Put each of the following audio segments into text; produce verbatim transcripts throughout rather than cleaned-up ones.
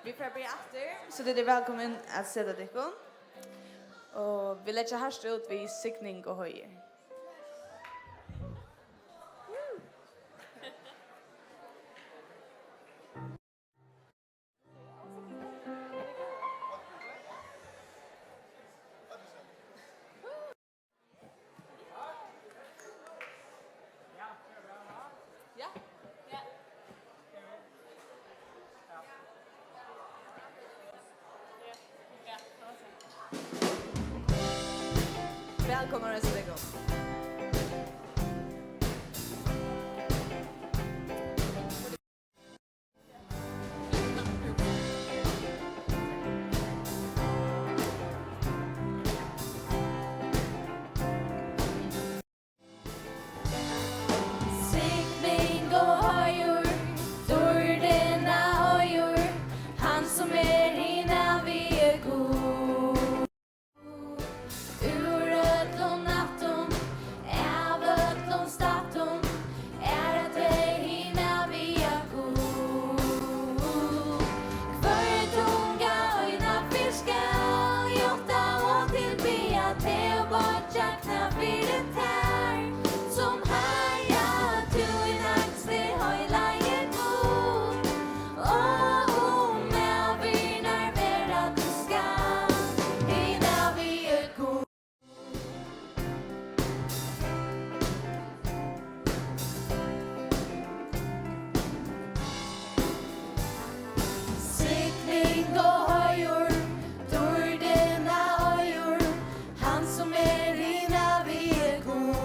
Vit fara at byrja aftur, so tit eru vælkomin at seta tykkum. Og vit leggja hart út við Signing og Høgir. Vælkomin, Røsleikon. Signing og Høgir, dýrdin á Høgir, hann sum er hin ævigi Gud. Úr øllum ættum, av øllum stættum, æra tey hin æviga Gud. Hvør tunga eina ferð skal játta og tilbiðja teg og boyggja knæ fyri tær, sum Harra, tú hin hægsti heilagi Gud. Og um ævir nær vera tú skalt, hin ævigi Gud. Signing og Høgir, dýrdin á Høgir, hann sum er hin ævigi Gud.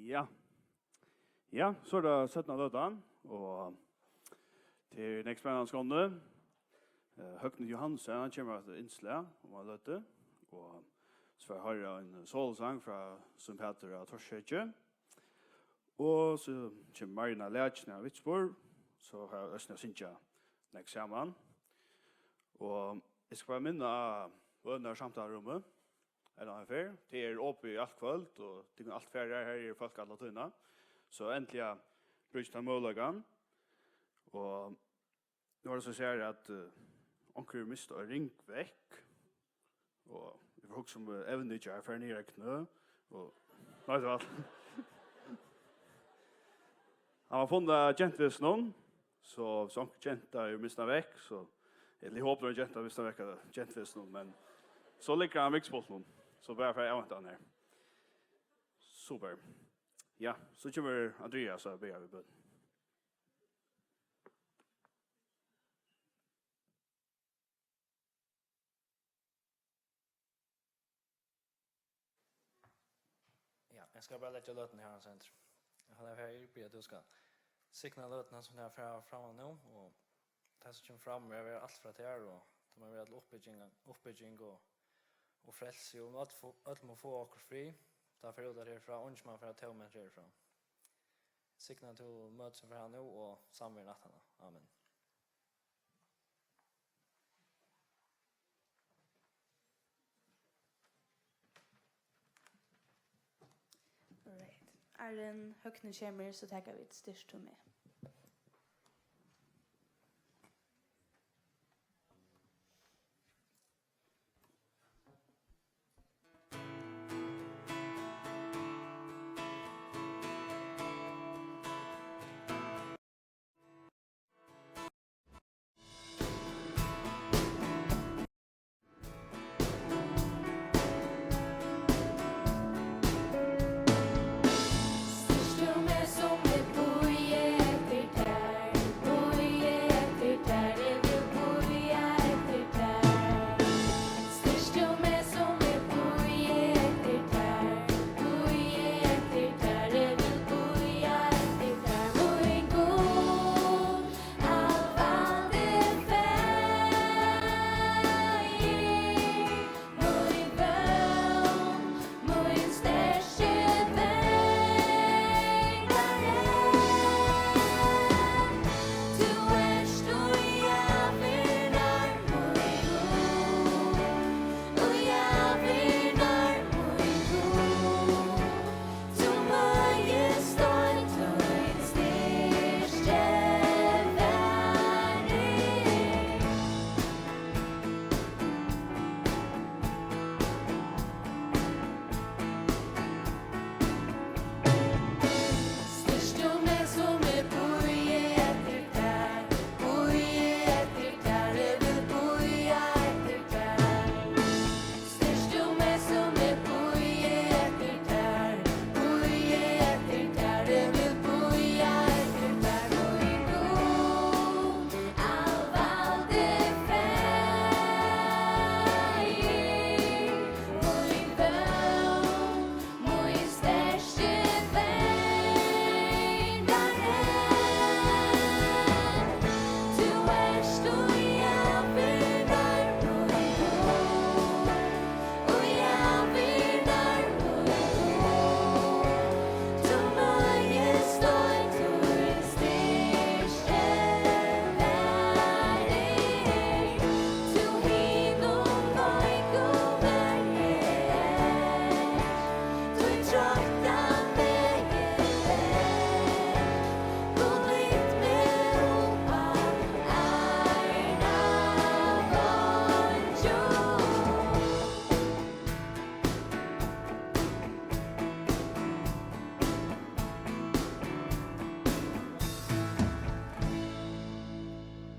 Ja. Ja, so er tað seinna løtan, og tað er nógv spennandi skunda. Eh, Høgni Johansen, hann kemur við eitt innslag um eina løtu, og so fara vit at hoyra ein solosang frá Sum Pætur á Torsheyggi. Og so kemur Marina Lækjnes av Vitsburg, so fara vit eisini at syngja nógv saman. Og eg skal bara minna á bønar- og samtalurúmið. Enn ein ferð. Tað er opið í alt kvøld, og tit kunnu alt fara har, har eru fólk alla tíðina. So endiliga brúkið tann møguleikan. Og nú er tað so, at, eh, onkur hevur mist ein ring vekk. Og eg fór at hugsa um, eh, evnið hjá, eg fari niður á knø. Og, nei, tað var alt. Hann var funnin av gentvisinum, so, so onkur genta hevur mist hann vekk, so, ella eg hopi, ein genta mist hann vekk av gentvisinum, men so liggur hann í vinkspultinum, so bara fyri at avventa hann her. Super. Ja, so kemur Andreas og biður við bøn. Ja, eg skal bara leggja løtuna her, Hans Henrik. Eg haldi, eg biði, at tú skal signa løtuna, sum er fram, framman nú, og tað, sum kemur fram, má vera alt frá tær, og tað má vera til uppbygging, uppbygging og, og frelsi, og øll fo-, øll má fáa okkurt frí. Tá fer út herfrá, eingin má fara tómhentur herfrá. Signa tú møtið, sum fer nú, og samveru næstan. Amen. Right. Áðrenn Høgni kemur, so taka vit Styrk tú meg.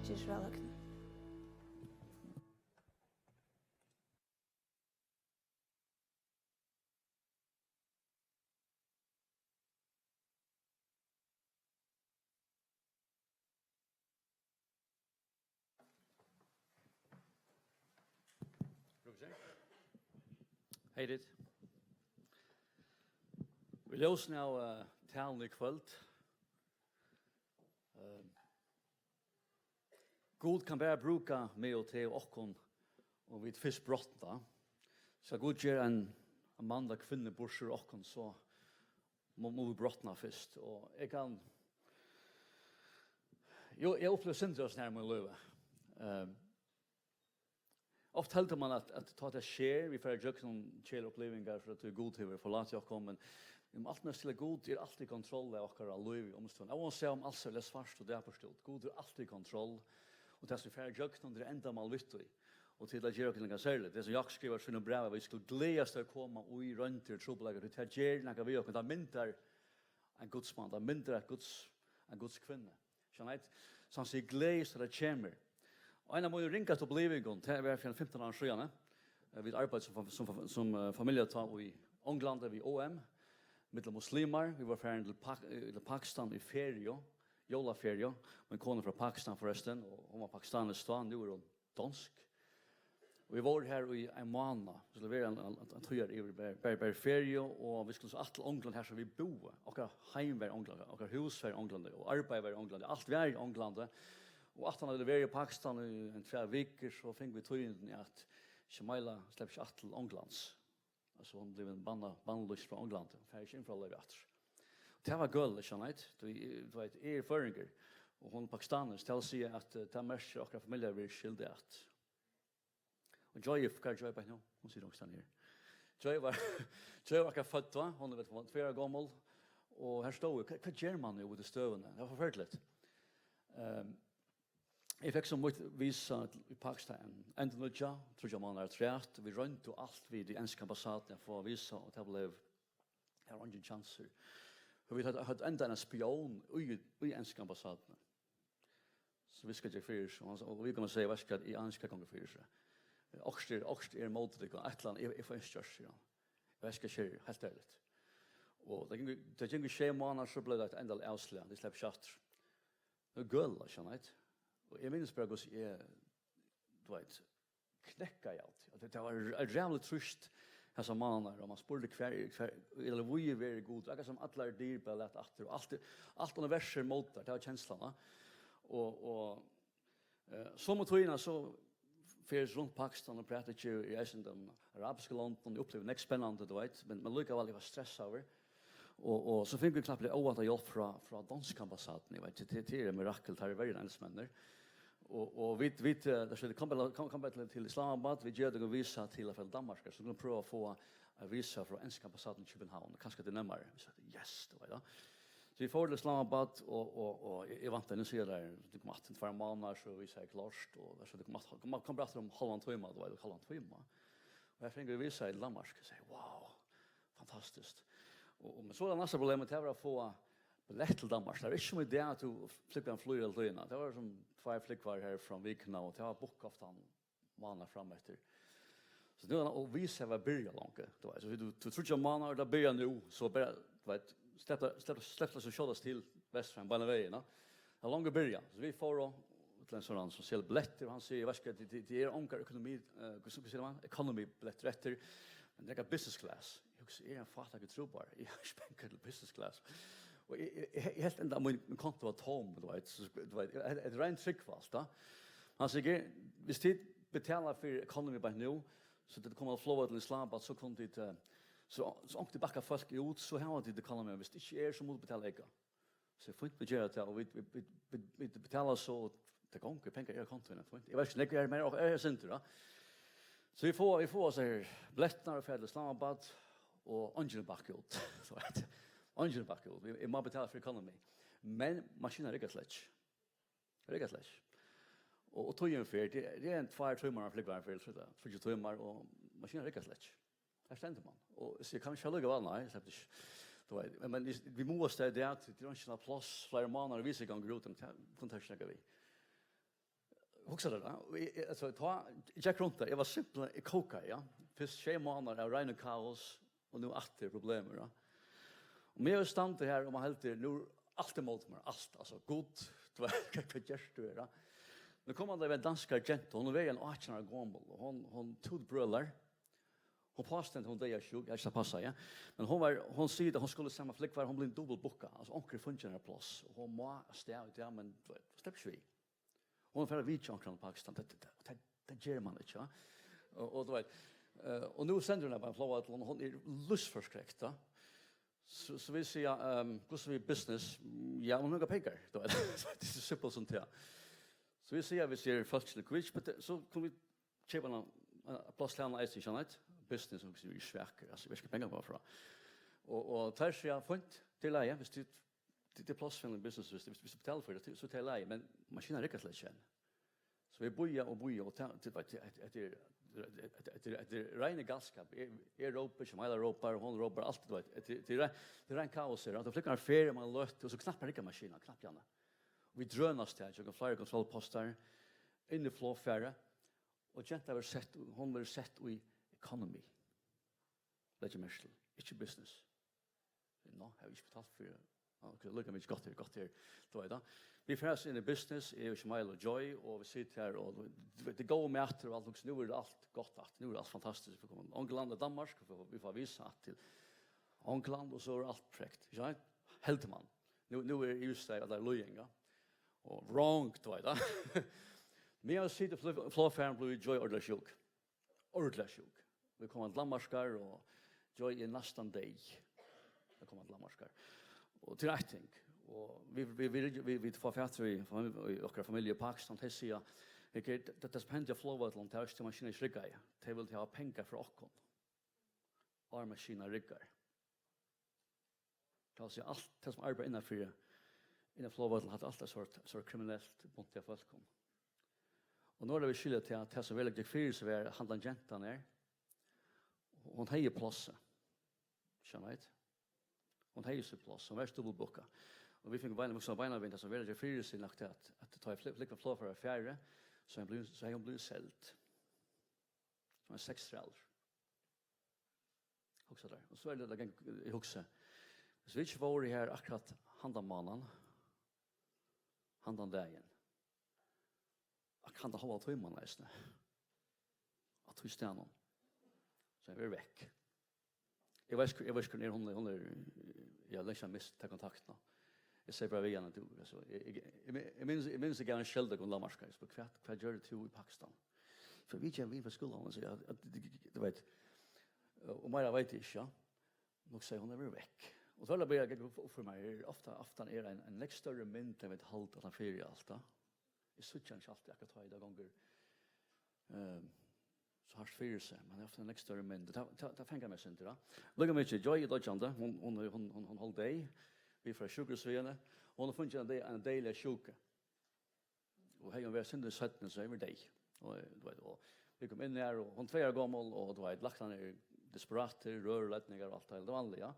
Ger so væl, Høgni. Hey, dude. Ljósini av uh, taluni í kvøld. Uh, Gud kann bara brúka meg og teg og okkum, og vit fyrst brotna. Skal Gud gera ein, ein mann ella kvinnu burtur úr okkum, so má, má vit brotna fyrst. Og eg kann... Jo, eg upplivi sindur av sånn her í mínum lívi. Uh, Ofta heldur man, at, at tá tað sker, vit fara ígjøgnum keðiligar upplivingar, fyri at Gud hevur forlatið okkum, men vit mugu altíð minnast til, at Gud er altíð í kontroll av okkara lívi og umstøðum. Óansæð um alt sær svart og dapurt út. Gud er altíð í kontroll, og tað, sum vit fara ígjøgnum, tað er endamál við tí. Og til at gera okkum nakað serligt. Tað, sum Jákup skrivar í sínum brævi, at vit skulu gleðast til at koma í royndir, trupulleikar, tí tað ger nakað við okkum. Tað myndar ein Guds mann, tað myndar eitt Guds, ein Guds kvinnu. Skjønner? So hann sigur, gleðist, tá tað kemur. Og ein av mínum ringastu upplivingum, tað var fyri fimtan árum síðan, eh, vit arbeiddu sum, sum, sum eh, familja tá í Onglandi við O M, millum muslimar. Vit vóru farin til, Pak eh, til Pakistan í feriu, jólaferiu. Mín kona er frá Pakistan forrestin, og hon var pakistanesk tá, nú er hon donsk. Og vit vóru her í ein mánað. Vit skuldu vera ein, ein, ein tíðar yvir, bara, bara, bara feriu, og vit skuldu so aftur til Ongland, har sum vit búðu. Okkara heim var í Onglandi, okkara hús var í Onglandi, og arbeiði var í Onglandi. Alt var í Onglandi. Og aftan á at vit høvdu verið í Pakistan í ein tvær vikur, so fingu vit tíðindini, at Shamaila sleppur ikki aftur til Onglands. Altso, hon er blivin banna-, bannlýst frá Onglandi. Hon fær ikki innfráleyvi aftur. Og tað var gøl, skjønner du. Tú, tú veit, eg eri føroyingur, og hon er pakistanesk. Tað vil siga, at eh, tað merkir, at okkara familja verður skild at. Og Joy, hvar er Joy beint nú? Hon situr onkustaðni her. Joy var, Joy var akkurát fødd tá, hon er vel tvey ára gomul. Og her stóð eg, hvat, hvat ger man nú í tí støðuni? Tað var forferdiligt. Um, eg fekk so mítt visa í Pakistan, endurnýggja, tríggjar mánaðir afturat. Vit royndu alt við tí ensku ambassaduni at fáa visa, og tað bleiv, har var eingin kjansur. Og vit høvdu, høvdu enntá ein spión í, í ensku ambassaduni. So viska gekk fyri seg, og hann, og vit kunnu siga, veitst hvat, eg ani ikki, hvat gongur fyri seg. Okkurt er, okkurt er móti tykkum, eitt ella annað, eg, eg fái ikki gjørt, sigur hann. Eg veit ikki, hvat sker, heilt ærligt. Og tað gongur, tað gongur sjey mánaðir, so bleiv tað eitt endaligt avslag, tey sleppa ikki aftur. Tað er gøla, skjønner tú. Og eg minnist bara, hvussu eg, tú veit, knekkaði av tí. At tað var r-, ræðuligt trýst hesar mánaðirnar, og man spurdi, hvar, hvar, ella hví er verið Gud? Akkurát sum allar dyr bara lat aftur, og alt, alt universið mótar, tað var kenslan, va? Og, og, eh, somu tíðina so fer eg rundt Pakistan og prædiki í eisini teimum arabisku londunum, eg upplivi nógv spennandi, tú veit, men, men líkavæl eg var stressaður. Og, og so fingu vit knappliga óvænta hjálp frá, frá donsku ambassaduni, eg veit ikki, tað, tað er eitt mirakel, tað eru verri enn enskumenninir. Og, og vit, vit, eh, tað skuldi koma, kom, kom til, til Islamabad, vit gera tykkum visa til at fara til Danmarkar, so kunnu prøva at fáa ein visa frá ensku ambassaduni í København, kanska tað er nærmari. Vit søgdu, yes, tað var tað. So vit fóru til Islamabad, og, og, og eg, eg væntaði, nú siga teir, tú kemur aftur um tveir mánaðir, so vísa er klárt, og so tú kemur aftur, kom, kom bara aftur um hálvan tíma, tú veit, hálvan tíma. Og her fingu vit visa í Danmark, eg sigi, wow, fantastiskt. Og, og, men so er tað næsta problem, tað var at fáa billett til Danmark. Tað var ikki sum í dag, at tú flúgvin flýgur alla tíðina. Tað var sum tveir flúgvarar her fram vikuna, og tað var bookað ofta mánaðir fram eftir. So nú er tað, og vit hava byrjað longu, tú veit, so tú, tú tríggjar mánaðir, tað byrjar nú, so bara, tú veit, slepp, slepp, slepp tað so skjótast til Vestmanna beinanvegin, ja. Tað er longu byrjað. So vit fóru til ein sånn sum selur billettir, og hann sigur, veitst hvat, tað, tað, tað er ongar økonomi, eh, hvussu, hvussu sigur man, economy billettir eftir, men tað er business class. Eg hugsi, eg eri ein fátækur trúboðari, eg havi ikki pengar til business class. Og eg, eg, eg, eg helt enntá, mín, mín konto var tóm, tú veit, so, tú veit, eg, eg, eg royndi trúgv alt, tá. Hann sigur, viss tit betala fyri economy beint nú, so tit koma at flyga til Islamabad, so kunnu tit, eh, so, so onkuntíð bakka fólk út, so hava tit economy, viss tað ikki er, so mugu tit betala eyka. So fínt, vit gera tað, og vit, vit, vit, vit, vit betala so, og tað gongur, pengar eru á kontoini, fínt. Eg veit ikki, nógv er, men er, er sindur, ja. So vit fáa, vit fáa so her billettirnar og fara til Islamabad, og eingin er bakkað út. So at, eingin er bakkað út. Eg, eg má betala fyri economy. Men maskinan riggar slett ikki. Riggar slett ikki. Og, og tíðin fer, tað, tað er ein tveir tímar, hann flúgvarin fer, so tað, tríggir tímar, og maskinan riggar slett ikki. Her stendur man. Og so eg kann ikki allíkavæl, nei, eg sleppi ikki. Tú veit, men, men vit, vit mugu av stað, tað er at tað er ikki nakað pláss, fleiri mánaðir, vit eru í gang út, men tað kunnu tey ikki nakað við. Hugsa tær tað, og eg, eg, altso, tá, eg gekk runt har, eg var simpelthen, eg kókaði, ja. Fyrst sjey mánaðir av reinum kaos, og nú aftur problemir, ja. Og meðan eg standi har, og man heldur, nú er alt ímóti mær, alt, altso, Gud, tú veit, hvat, hvat gert tú her, ja? Nú kom hann, tað var ein danskari gentu, hon var ein átjan ára gomul, og hon, hon tútbrølar, Hon pástendur, hon deyði av sjúku, ja, ikki tað passar, ja. Men hon var, hon sigur, at hon skuldi sama flúgvara, hon bleiv dupultbookað. Altso, onkur hevur fingið hana pláss, og hon má avstað í dag, men, tú veit, hon sleppur ikki við. Hon fer at vitja onkran í Pakistan, tað, tað, tað, tað ger man ikki, ja. Og, og, tú veit, eh, og nú stendur hon har á flogvøllinum, og hon er lívsforskrækt, ja. So, so vit siga, ehm, "Hvussu við business?" "Ja, hon hevur pengar," tú veit. Tað er so simpelt sum tað. So vit siga, "Vit eru fólk til Greece, men tað, so kunnu vit keypa eina, eina pláss til hana eisini, skilst?" Business, sum er svakur, altso, vit skulu pengar bara frá. Og, og teir siga, "Fínt, tað er í lagi, viss tú, tað, tað er pláss fyri ein business, viss, viss, viss tú betalir fyri tað, so tað er í lagi, men maskinan riggar slett ikki enn." So vit bíða og bíða, og ta, ta, ta, ta, hetta er, hetta, hetta er, hetta er reini galskapur. Eg, eg rópi, Shamaila rópar, hon rópar, alt, tú veit, hetta er, hetta er rein, hetta er rein kaos her. At flúgvarin fer, man løtt, og so knappliga riggar maskinan, knappliga. Og vit drønast her, gjøgnum fleiri kontrollpostar, inn í flogfarið, og gentan verður sett, hon verður sett í economy. Legg merki til, ikki business. Nú, havi eg ikki betalt fyri. Ja, ok, líka mikið gott her, gott her. Tú veit tað. Vit fara so inn í business, eg og Ismail og Joy, og vit sita her, og tú veit, tað er góður matur og alt, nú er alt gott, at nú er alt fantastiskt. Vit koma til Ongland og Danmark, og vit fáa visa at til Ongland, og so er alt perfekt. Ikki sant? Heldur man. Nú, nú er just tað, at tað er løgn, ja. Og wrong, tú veit tað. Men eg siti í flog-, flogfarinum, blívi Joy ordiliga sjúk. Ordiliga sjúk. Vit koma til Danmarkar, og Joy er næstan deyð. Vit koma til Danmarkar. Og til eitt ting. Og vit, vit, vit, vit, vit fáa fatur í, fam-, í okkara familju í Pakistan. Tey siga, "Hygg, tað, tað sum hendi á flogvøllinum, tað var ikki, tí maskinan ikki riggaði. Tey vildu hava pengar frá okkum. Áðrenn maskinan riggar." Tað vil siga, alt tað sum arbeiðir innanfyri, innan flogvøllin, hatta alt er sort, sort kriminelt bunt av fólkum. Og nú er tað vit skilja til, at tað sum veruliga gekk fyri seg var, at handan gentan er, hon hevði plássið. Skilja vit? Hon hevði sítt pláss, hon var dupultbookað. Og vit fingu beina, hugsa beinanvegin, tað sum veruliga gekk fyri seg, nokk til at, at tá eg flúgva flogfarið fari, so hevði hon blivið, so hevði hon blivið seld. Sum ein sextrælur. Hugsa tær. Og so er tað, tað gang-, eg hugsi, viss vit ikki vóru her akkurát handan mánaðin, handan dagin, akkurát handan hálva tíman eisini, á tí staðnum, so eg verið vekk. Eg veit ikki, eg veit ikki, hvar hon er, hon er, hon er, eg havi langt síðan mist ta kontaktina. Eg segði bara við hana, tú, altso, eg, eg, eg, eg minnist, eg minnist, eg gav ein skelda til Danmarkar. Eg spurdi, "Hvat, hvat gjørdi tú í Pakistan?" For vit koma við frá skúlanum, so eg, at, at, tú veit, og meira veit eg ikki, ja. Nokk segði, hon er verið vekk. Og so er tað bara, eg gekk upp, upp fyri mær, er ofta, ofta er ein, ein nógv størri mynd enn vit halda, at hann fer í alt, ja. Eg síggi hann ikki altíð, akkurát tá ið tað gongur, ehm, so hart fyri seg, men ofta ein nógv størri mynd. Tað, tað, tað fangar meg eitt sindur, ja. Líka mikið, Joy er doyggjandi, hon, hon, hon, hon, hon hevur deyð. Vit fara á sjúkrahúsið við henni. Hon hevur fingið eina dey-, eina deyðiliga sjúku. Og hevði hon verið eitt sindur seinni, so hevði hon verið deyð. Og, eh, tú veit, og vit koma inn har, og hon er tvey ára gomul, og, tú veit, læknarnir eru desperatir, rør og leidningar og alt tað, tað vanliga, ja.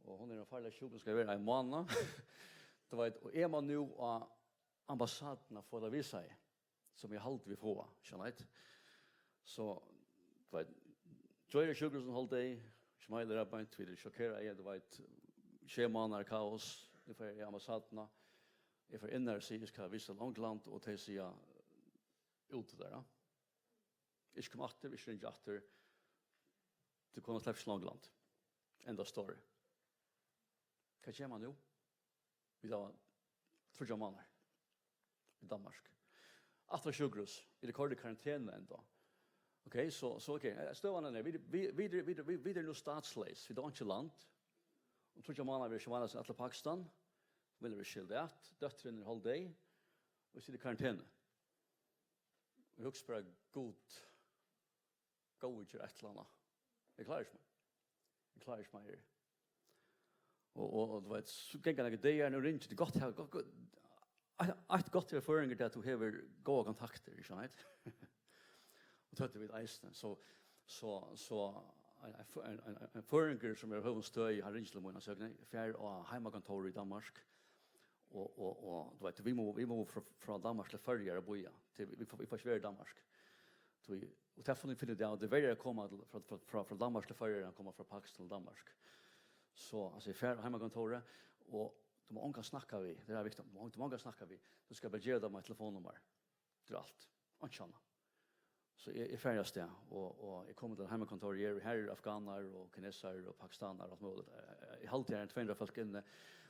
Og hon er ein farlig sjúk, hon skal vera ein mánað. Tú veit, og eg má nú á ambassaduna fáa tað vísað, sum eg haldi vit fáa, skilja vit. So, tú veit, Joy er á sjúkrahúsinum hálva deyð, Ismail er beint, vit eru sjokkerað, ja, tú veit, sjey mánaðar kaos, nú fari eg á ambassaduna, eg fari inn har og sigi, eg skal vísa til Ongland, og tey siga, út við tær, ja. Ikki koma aftur, ikki ringja aftur, tú kanst sleppa ikki til Ongland. End of story. Hvat ger man nú? Vit hava tríggjar mánaðar í Danmark. Aftur á sjúkrahús, eg eri koyrdur í karantenu enntá. Ok, so, so ok, eh, støðan er, vit, vit, vit, vit, vit, vit eru nú statsleys, vit hava einki land. Um tríggjar mánaðar verður Shamaila send aftur til Pakistan, familjan verður skild at, dóttirin er hálvdeyð, og vit sita í karantenu. Og eg hugsi bara, Gud, góði, ger eitt ella annað. Eg klári ikki meir. Eg klári ikki meir. Og, og, og tú veit, so ganga nakrir dagar, nú ringir, tað er gott, gott, gott. Eitt, eitt gott við føroyingar er, at tú hevur góðar kontaktir, ikki sant? Og tað høvdu vit eisini. So, so, so ein, ein, ein, ein, ein føroyingur sum er á høgum støði, hann ringir til mín, hann sigur, "Nei, far á heimakontor í Danmark." Og, og, og, tú veit, vit mugu, vit mugu frá, frá Danmark til Føroyar at bíða. Til, vit, vit fáa, vit fáa ikki verið í Danmark. Tí, og tað fann eg, fann eg út av, tað er verri at koma til, frá, frá, frá, frá Danmark til Føroyar enn at koma frá Pakistan til Danmark. So, altso, eg fari á heimakontorið, og tú mást ongan snakka við, tað er viktigt, tú mást, tú mást ongan snakka við. Tú skalt bara geva teimum eitt telefonnummar. Tað er alt. Einki annað. So eg, eg fari avstað, og, og eg komi til heimakontorið her, og her eru afganarar og kinesarar og pakistanarar og alt møguligt. Eg, eg haldi, her eru tvey hundrað fólk inni,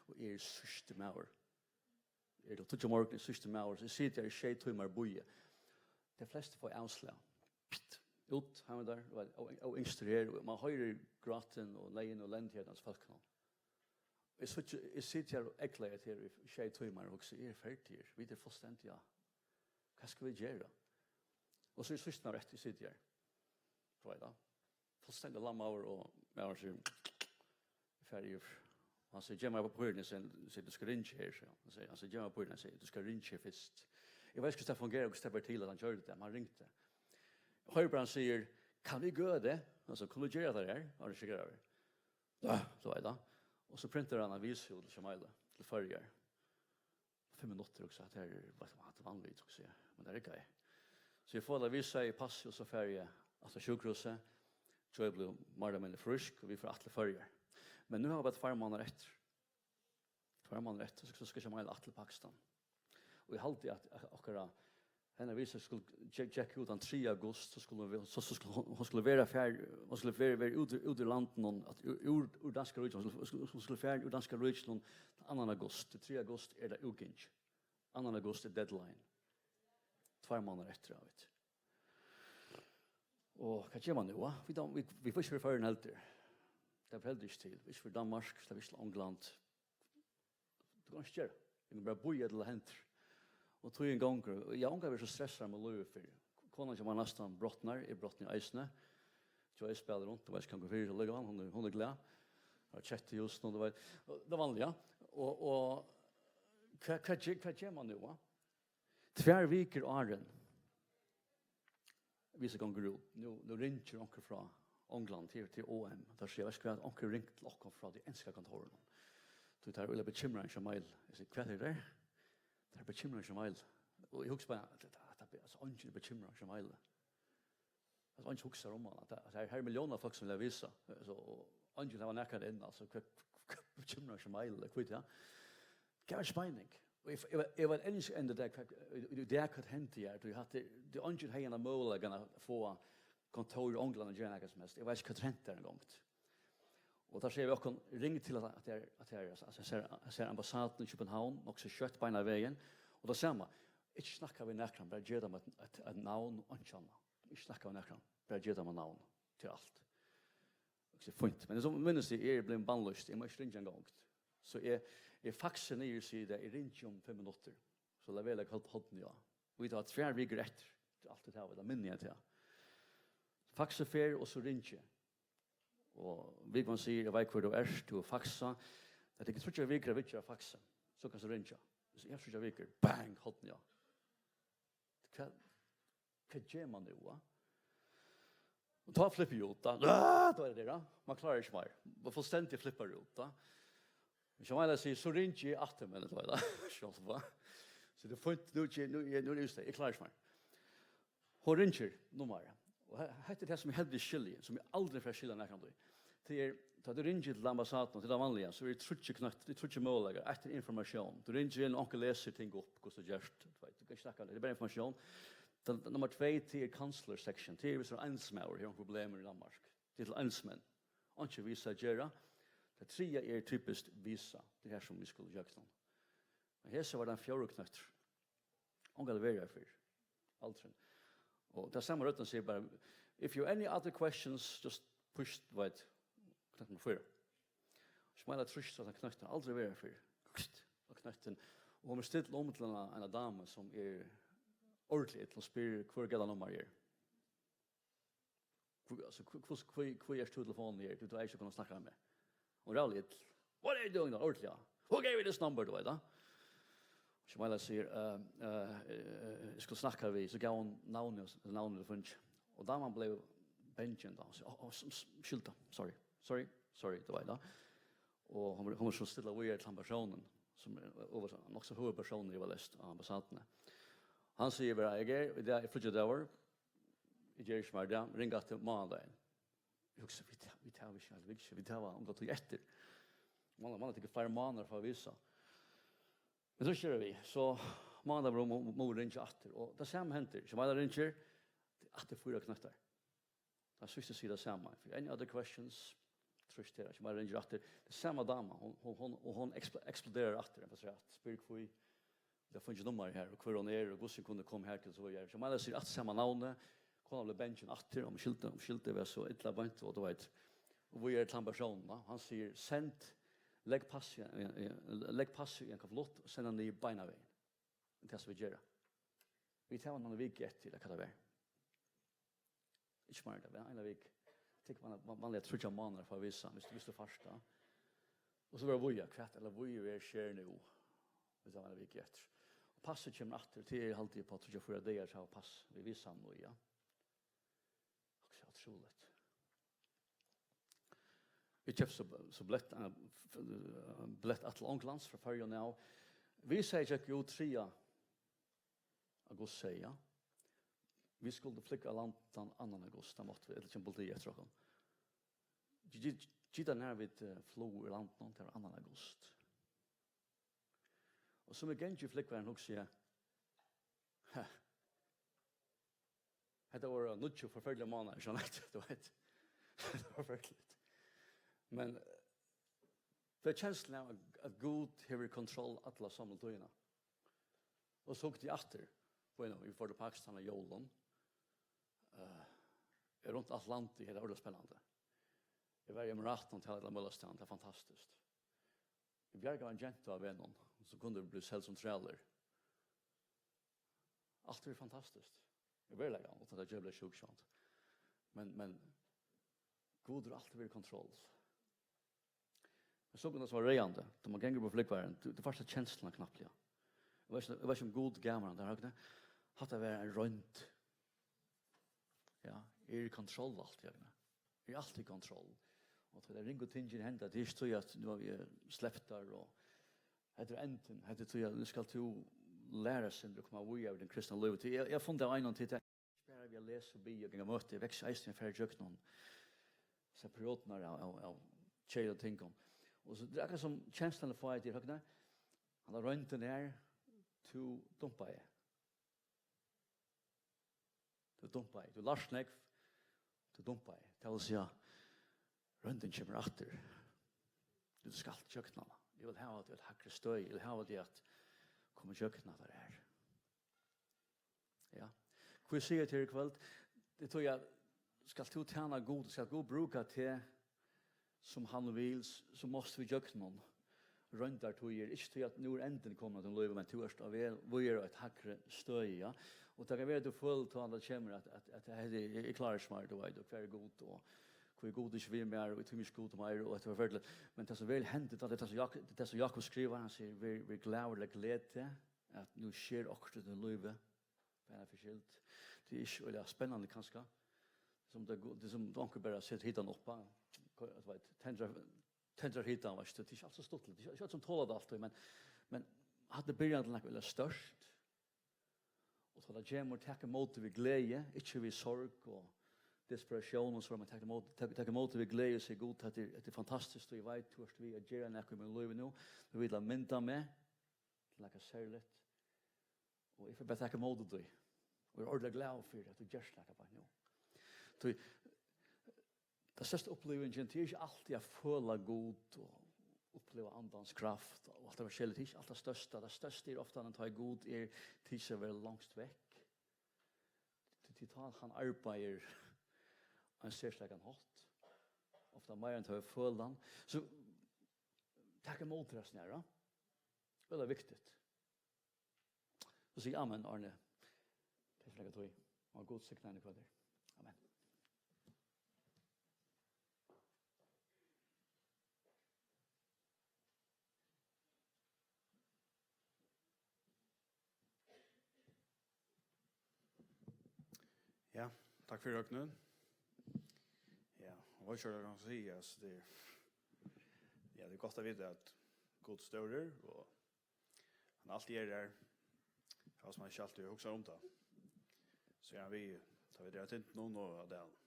og eg eri síðsti maður. Eg eri klokkan tíggju um morgunin, síðsti maður, so eg siti her í sjey tímar og bíði. Tey flestu fáa avslag. Pst, út, hann var har, og, og, og yngstur her, og man hoyrir grátin og leiðin og lendi her, hans fólk nú. Eg síggi, eg siti her og eygleiði her í sjey tímar og hugsi, eg eri ferdigur, vit eru fullstendiga, hvat skulu vit gera? Og so er síðst maður eftir, eg siti her. Tú veit tað. Fullstendiga lammaður og maðurin sigur, eg fari yvir. Og hann sigur, gev mær pappírini, sigur, sigur, tú skalt ringja her, sigur hann. Hann sigur, hann sigur, gev mær pappírini, hann sigur, tú skalt ringja her fyrst. Eg veit ikki, hvussu tað fungerar, hvussu tað ber til, at hann gjørdi tað, men hann ringdi. Eg hoyri bara, hann sigur, kann vit gera tað? Altso, kunnu vit gera tað her? Og hann er ikki graður. Ja, so er tað. Og so printar hann avis út til Shamila, til Føroyar. Fimm minuttir, og so at her er, veit du, hatta er vanligt, hugsi eg. Men tað riggaði. So eg fái ta avisa í passið, og so fari eg aftur á sjúkrahúsið. Joy blívur meira ella minni frísk, og vit fara aftur til Føroyar. Men nú hava vit bara tveir mánaðir eftir. Tveir mánaðir eftir, so, so skal Shamila aftur til Pakistan. Og eg haldi, at, at okkara, hennar avisa skuldi, gekk, gekk út tann triðja august, so skuldi hon ve-, so, so skuldi hon, hon skuldi vera fær-, hon skuldi vera, vera úti, úti í landinum, at úr, úr, úr danska ríkinum, hon skuldi, skuldi, hon skuldi fara úr danska ríkinum tann annan august. Tann triðja august er tað útgingið. Annan august er deadline. Tveir mánaðir eftir, veit. Og hvat ger man nú, va? Vit, vit, vit fáa ikki verið í Føroyum heldur. Tað ber heldur ikki til. Vit fáa ikki verið í Danmark, sleppa ikki til Ongland. Tú kanst ikki gera. Tú kanst bara bíða til tað hendir. Og tíðin gongur. Og eg havi ongantíð verið so stressaður um lívið fyrr. Konan hjá mær næstan brotnar, eg brotni eisini. Joy spælir runt, tú veitst, hvat gongur fyri, so liggur hon, hon er, hon er glað. Har kettu í húsinum, tú veit. Og tað vanliga. Og, og hvat, hvat ger, hvat ger man nú, va? Tvær vikur áðrenn visa gongur út. Nú, nú ringir onkur frá Onglandi til, til O M. Teir siga, veitst tú hvat, onkur hevur ringt til okkum frá tí enska kontórinum. Tí teir eru øgiliga bekymraðir um Shamila. Eg sigi, hvat er tað? Teir eru bekymraðir um Shamila. Og eg hugsi bara, at, at, at, at, altso, eingin er bekymraður um Shamila. Altso, eingin hugsar um hana. At, at her, her eru milliónir av fólk sum vilja visa. Altso, og eingin hava nakað inn, altso, hvat, hvat bekymrar Shamila, hvat er tað? Gevur ikki meining. Og eg, eg, eg var enn ikki enn tað, hvat, í, í dag, hvat hendi her? Tú hevði, tú, eingin hevði hana møguleikan at fáa kontór í Onglandi at gera nakað sum helst. Eg veit ikki, hvat hendi har eingong. Og tá siga vit okkum, ring til at, at her, at her, at her, at her ambassaden í København, nokk so skjótt beinan vegin. Og tað sama, ikki snakka við nakran, bara gev teimum eitt, eitt, eitt navn og einki annað. Ikki snakka við nakran, bara gev teimum eitt navn til alt. Okk so fínt. Men sum minnist eg, eg eri blivin bannlýstur, eg má ikki ringja eingong. So eg, eg faksi niður og sigi tað, eg ringi um fimm minuttir. So lat vera at leggja horn-, hornið á. Og vit hava tvær vikur eftir. Tað er alt vit hava, ella minni enn tað. Faksið fer, og so ringi eg. Og Vigvan sigur, eg veit hvør tú ert, tú hevur faksað. Tað tekur tríggjar vikur at viðgera faksið. So kanst tú ringja. So eg havi tríggjar vikur. Bang, hornið á. Hvat, hvat ger man nú, va? Og tá flippi eg út, tá. Ah, tá er tað, tá. Man klárar ikki meir. Man fullstendiga flippar út, tá. Men sum eg sigur, so ringi eg aftur, men tað var tað. Sjálvt, va? So tað er fínt, nú, nú, nú er eg úti, eg klári ikki meir. Hon ringir nummarið. Og he-, hetta er tað, sum eg heldur eg skilji, sum eg aldri fari at skilja nakrantíð. Tað er, tá tú ringir til ambassaduna, til tað vanliga, so eru tríggir knøttir, tað eru tríggir møguleikar. Eitt er informatión. Tú ringir inn, onkur lesur ting upp, hvussu tú gert, tú veit, tú kanst ikki snakka um tað, tað er bara informatión. Tað, nummar tvey, tað er counselor section. Tað er, viss tú ert einsmaður, hevur onkur problemir í Danmark. Tað er til einsmenn. Einki visa at gera. Tað triðja er typiskt visa. Tað er her, sum vit skulu gjøgnum. Men hesi var tann fjórði knøttur. Ongantíð verið har fyrr. Aldrin. Og tað sama røddin sigur bara, "If you have any other questions, just push," tú veit, knøtt nummar fýra. Shamila trýstir á tann knøttin, aldri verið har fyrr. Pst, á knøttin. Og hon er still um til eina, eina damu, sum er ordiliga ill. Hon spyr, "Hvør er gæla nummar her?" Hví, altso, hví, hví, hví, hví ert tú í telefonini her? Tú, tú eigur ikki at kunna snakka við meg. Hon er ræðuliga ill. What are you doing there? Ordiliga. Who gave you this number, tú veit, tá? Shamila sigur, eh, eh, eh, eg skal snakka við, so gav hon navnið, navnið hon hevði fingið. Og daman bleiv bangin tá. Hon sigur, "Ó, ó, s-, s-, skylda, sorry, sorry, sorry," tú veit, tá. Og hon, hon var so stilla víðari til hann persónin, sum er, og var so, nokk so høgur persónur, eg var lest á ambassaduni. Hann sigur bara, "Eg eri, í dag er fríggjadagur, eg geri ikki meir í dag, ring aftur mánadagin." Eg hugsi, vit, vit hava ikki, vit hava ikki, vit hava onga tíð eftir. Mann, mann, tað tekur fleiri mánaðir at fáa visa. Men so gera vit, so mánadagin má, má, má ringja aftur, og tað sama hendir. Shamila ringir, tað er Aftur fýra knøttar. Tann síðsti sigur tað sama. If you any other questions, trýst her, ikki meira ringir aftur. Tað er sama dama, hon, hon, hon, og hon ekspl-, eksploderar aftur, ein afturat. Spyr hví, tað fingið nummar her, og hvør hon er, og hvussu hon kundi koma her til, so víðari. So Maja sigur aftur sama navnið, konan bleiv bangin aftur, um skyldið, um skyldið var so illa beint, og tú veit. Og víðari til tann persónin, hann sigur, send, legg passið, eh, eh, legg passið í ein konvolutt, og send hann niður beinanvegin. Tað er tað sum vit gera. Vit hava eina viku eftir, ella hvat tað var. Ikki meira, tað var eina viku. Eg tykki, man, man, vanliga tríggjar mánaðir at fáa visa, viss, viss tú fært tað. Og so verður víða, hvat ella víða er skjer nú. Vit hava eina viku eftir. Og passið kemur aftur, til eg haldi upp á tríggjar, fýra dagar, so hava pass við visan og ja. Akkurát, ótrúligt. Vit keyptu so, so billett, eh, f-, eh, billett til Onglands frá Føroyum av. Vit segði, gekk út triðja august, segði eg. Vit skuldu flúgva av landi tann annan august, tá máttu vit, ella kemur politiið eftir okkum. Gi-, gi-, gita nær vit, eh, flugu úr landinum, tað var annan august. Og sum eg gangi í flúgvaran, hugsi eg, ha, hetta vóru níggju forferdiligar mánaðir, so nei, tú veit. Hetta var forferdiligt. Men, eh, tað er kenslan av, at, at Gud hevur kontroll alla somlu tíðina. Og so hugdi eg aftur, bueno, vit fóru til Pakistan á jólum. Eh, eg rundt alt landið, hetta var ordiliga spennandi. Eg var í Emiratum, tað var ella møgulegast, tað var fantastiskt. Eg bjargaði ein gentu av vegnum, so kundu vit blivið seld sum trælir. Alt er fantastiskt. Í veruleikanum, uttan at eg blívi sjúk, sjálvt. Men, men Gud hevur altíð verið í kontroll. Men so kom tað sum var reiðandi, tá man gongur upp á flúgvaran, tú, tú fært ta kensluna knappliga. Eg veit ikki, eg veit ikki um Gud gav mær hana, tað er, hatta var ein roynd. Ja, eg eri í kontroll alt, Jørgen. Eg eri altíð í kontroll. Og tá tey ringu tingini henda, tað er ikki tí at nú havi eg sleppt tær, og hetta er endin, hetta er tí at nú skalt tú læra eitt sindur og koma víðari í tínum kristna lívi. Tí eg, eg havi funnið av einum til tað. Ikki bara við at lesa og biðja og ganga møti, eg vaks eisini at fara ígjøgnum hesar periodurnar av, av, av keðiligum tingum. Og so, tað er akkurát sum kenslan at fáa í tí, Høgni, handan royndin her, tú dumpaði. Tú dumpaði. Tú lært nógv. Tú dumpaði. Tað vil siga, royndin kemur aftur. Tú skalt gjøgnum hana. Eg vil hava teg á eitt hægri støði. Eg vil hava teg at koma ígjøgnum hatta her. Ja. Hví sigi eg til í kvøld? Tað er tí at skalt tú tæna Gud, skalt Gud brúka teg sum hann vil, s-, so mást tú ígjøgnum royndartíðir, ikki tí at nú er endin komin á tín lív, men tú ert á veg víðari á eitt hægri støði, ja. Og tað kann vera, at tú følir, tá tað kemur, at, at, at, at, hey, eg, eg klári ikki meir, tú veit, og hvar er Gud, og hví er Gud ikki við mær, og eg tími ikki Gud meir, og hetta er forferdiligt. Men tað sum væl hendir, tað er tað sum Jak-, tað er tað sum Jákup skrivar, hann sigur, ver, ver glaður, ella gleð teg, at nú sker okkurt í tínum lívi, bara fyri skyld. Tað er ikki øgiliga spennandi, kanska. Sum tað, tað er sum onkur bara setir hitan upp, ha? Koyr, tú veit, tendrar, tendrar hitan, veitst tú. Tað er ikki alt so stuttligt. Tað er ikki øll sum tola tað altíð, men, men hatta er byrjan til nakað øgiliga stórt. Og tá tað kemur, tak ímóti við gleði, ikki við sorg og desperatión og so, men tak ímóti, tak, tak ímóti við gleði og seg, Gud, hetta er, hetta er fantastiskt, og eg veit, tú ert við at gera nakað í mínum lívi nú. Tú vilt mynda meg til nakað serligt. Og eg fari bara taka ímóti tí. Og eg eri ordiliga glaður fyri, at tú gert nakað bara nú. Tí, tað størsta upplivingin, tað er ikki altíð at føla Gud og uppliva andans kraft og alt tað forskelliga. Tað er ikki alt tað størsta. Tað størsta er ofta, at tá Gud er, tykist at vera longst vekk. Tí, tí tá hann arbeiðir á ein serstakan hátt. Ofta meira enn tá vit føla hann. So, tak ímóti hasum her, ja. Øgiliga viktigt. So sig amen, Arne. Takk fyri tíðina. Og Gud signi teg í kvøld. Amen. Ja, takk fyri, Høgni. Ja, og eg skal kanska siga, altso, tað er, ja, tað er gott at vita at Gud er stórur, og hann altíð er har, hóast man ikki altíð hugsar um tað. So er hann við, tá vit eru á tindunum og á dalinum.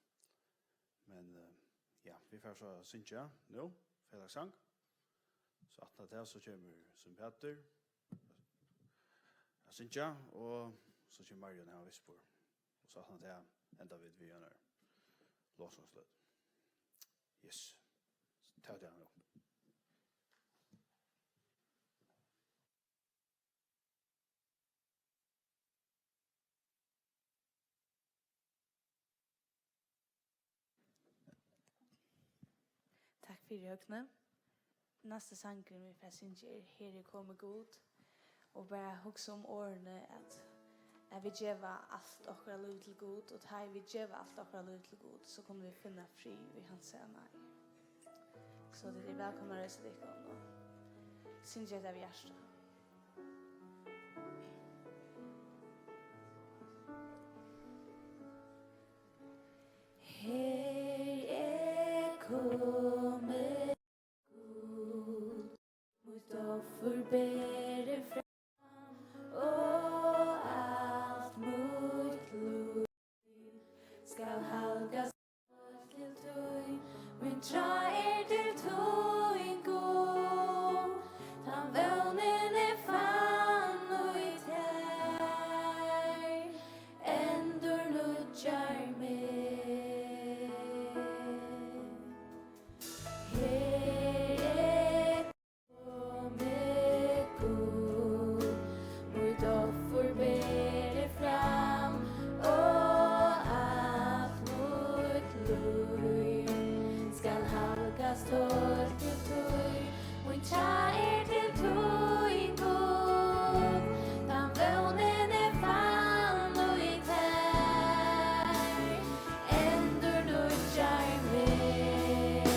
Men, eh, ja, vit fara so at syngja nú, felagssang. So aftan á tað, so kemur Sven Pætur at syngja, og so kemur Marion her á vespur. Og so aftan á tað, enda vit við einari lovsangsløtu. Yes. Tak tær hana upp. Takk fyri, Høgni. Næsti sangurin, vit fara at syngja, er Her er komin Gud. Og bara hugsa um orðini, at, at vit geva alt okkara lív til Gud, og tá ið vit geva alt okkara lív til Gud, so kunnu vit finna frið í hansara náði. So tit eru vælkomin at reisa tykkum og syngja hetta av hjarta. Her er komin Gud, mítt offur beri fram, og alt mítt lív skal halgast til tín. Mín trá er til tín, Gud, tann vónin eg fann í tær, endurnýggjar meg. Her er komin Gud, mítt offur beri fram, og alt mítt lív skal halgast heilt til tín. Mín trá er til tín, Gud, tann vónin eg fann í tær, endurnýggjar meg.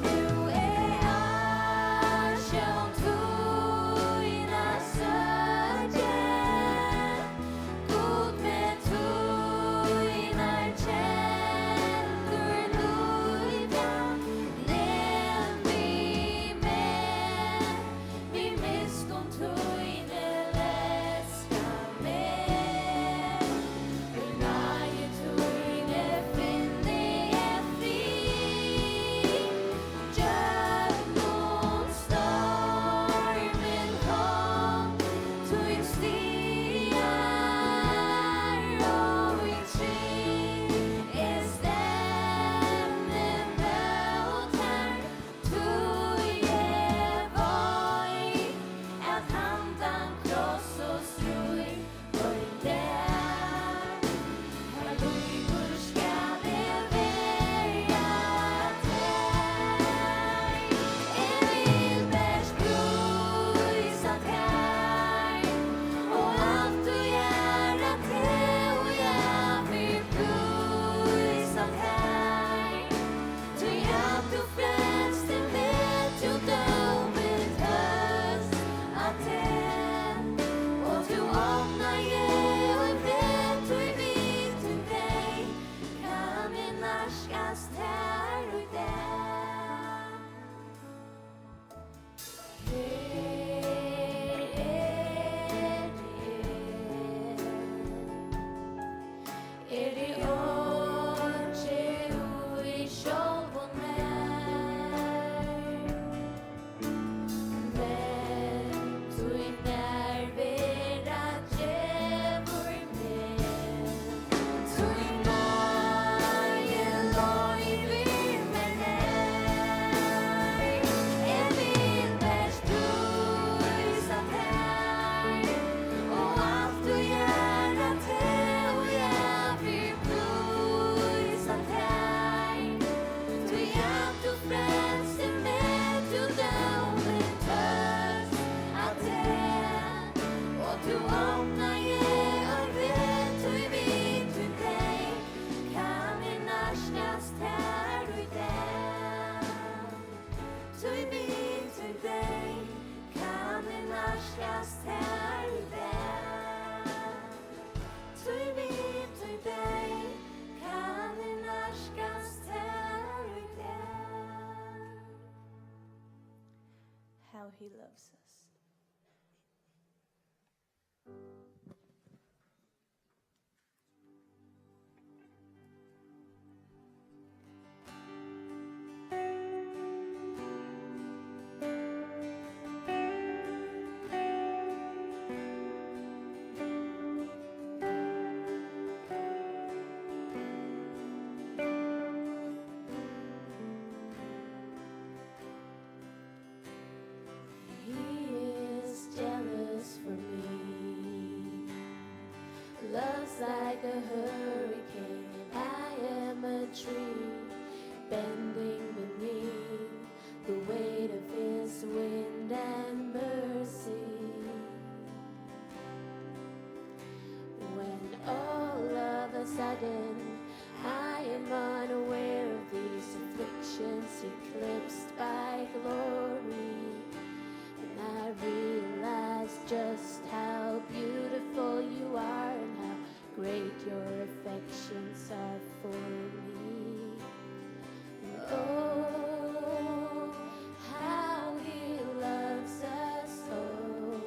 Nú eg ásjón tína søki, Gud, meg tínar kendur lívið, nem við meg. Við miskunn tíni leska meg, í náði tíni finni eg frið. Gjøgnum stormin hond tín stigar, og í trygd eg stemmi mót tær. Tí eg veit, at handan kross og stríð ein dag, har líkur skal eg vera tær. Eg vil bert prísa tær og altíð æra teg, og eg vil prísa tær. Tí at tú frelsti meg, tú dómin tókst á teg, og tú opnaði ein veg, tí við tín deyð kann eg nærkast tær í dag. Her eri eg, eri einki í sjálvum mær, men tín nærvera gevur meg. Tín náði loyvir mær nær. Eg vil bert prísa tær og altíð æra teg, og eg vil prísa tær. Tí at tú frelsti meg, tú dómin tókst á teg, og tú opnaði ein veg, tí við tín deyð kann eg nærkast tær í dag. Tí við tín deyð kann eg nærkast tær í dag. Tí við tín deyð kann eg nærkast tær í dag. How he loves us. A hurricane, I am a tree bending beneath the weight of his wind and mercy. When all of a sudden I am unaware of these afflictions eclipsed by glory, and I realize just how beautiful you are and how great your affections are for me. Oh, how he loves us, oh.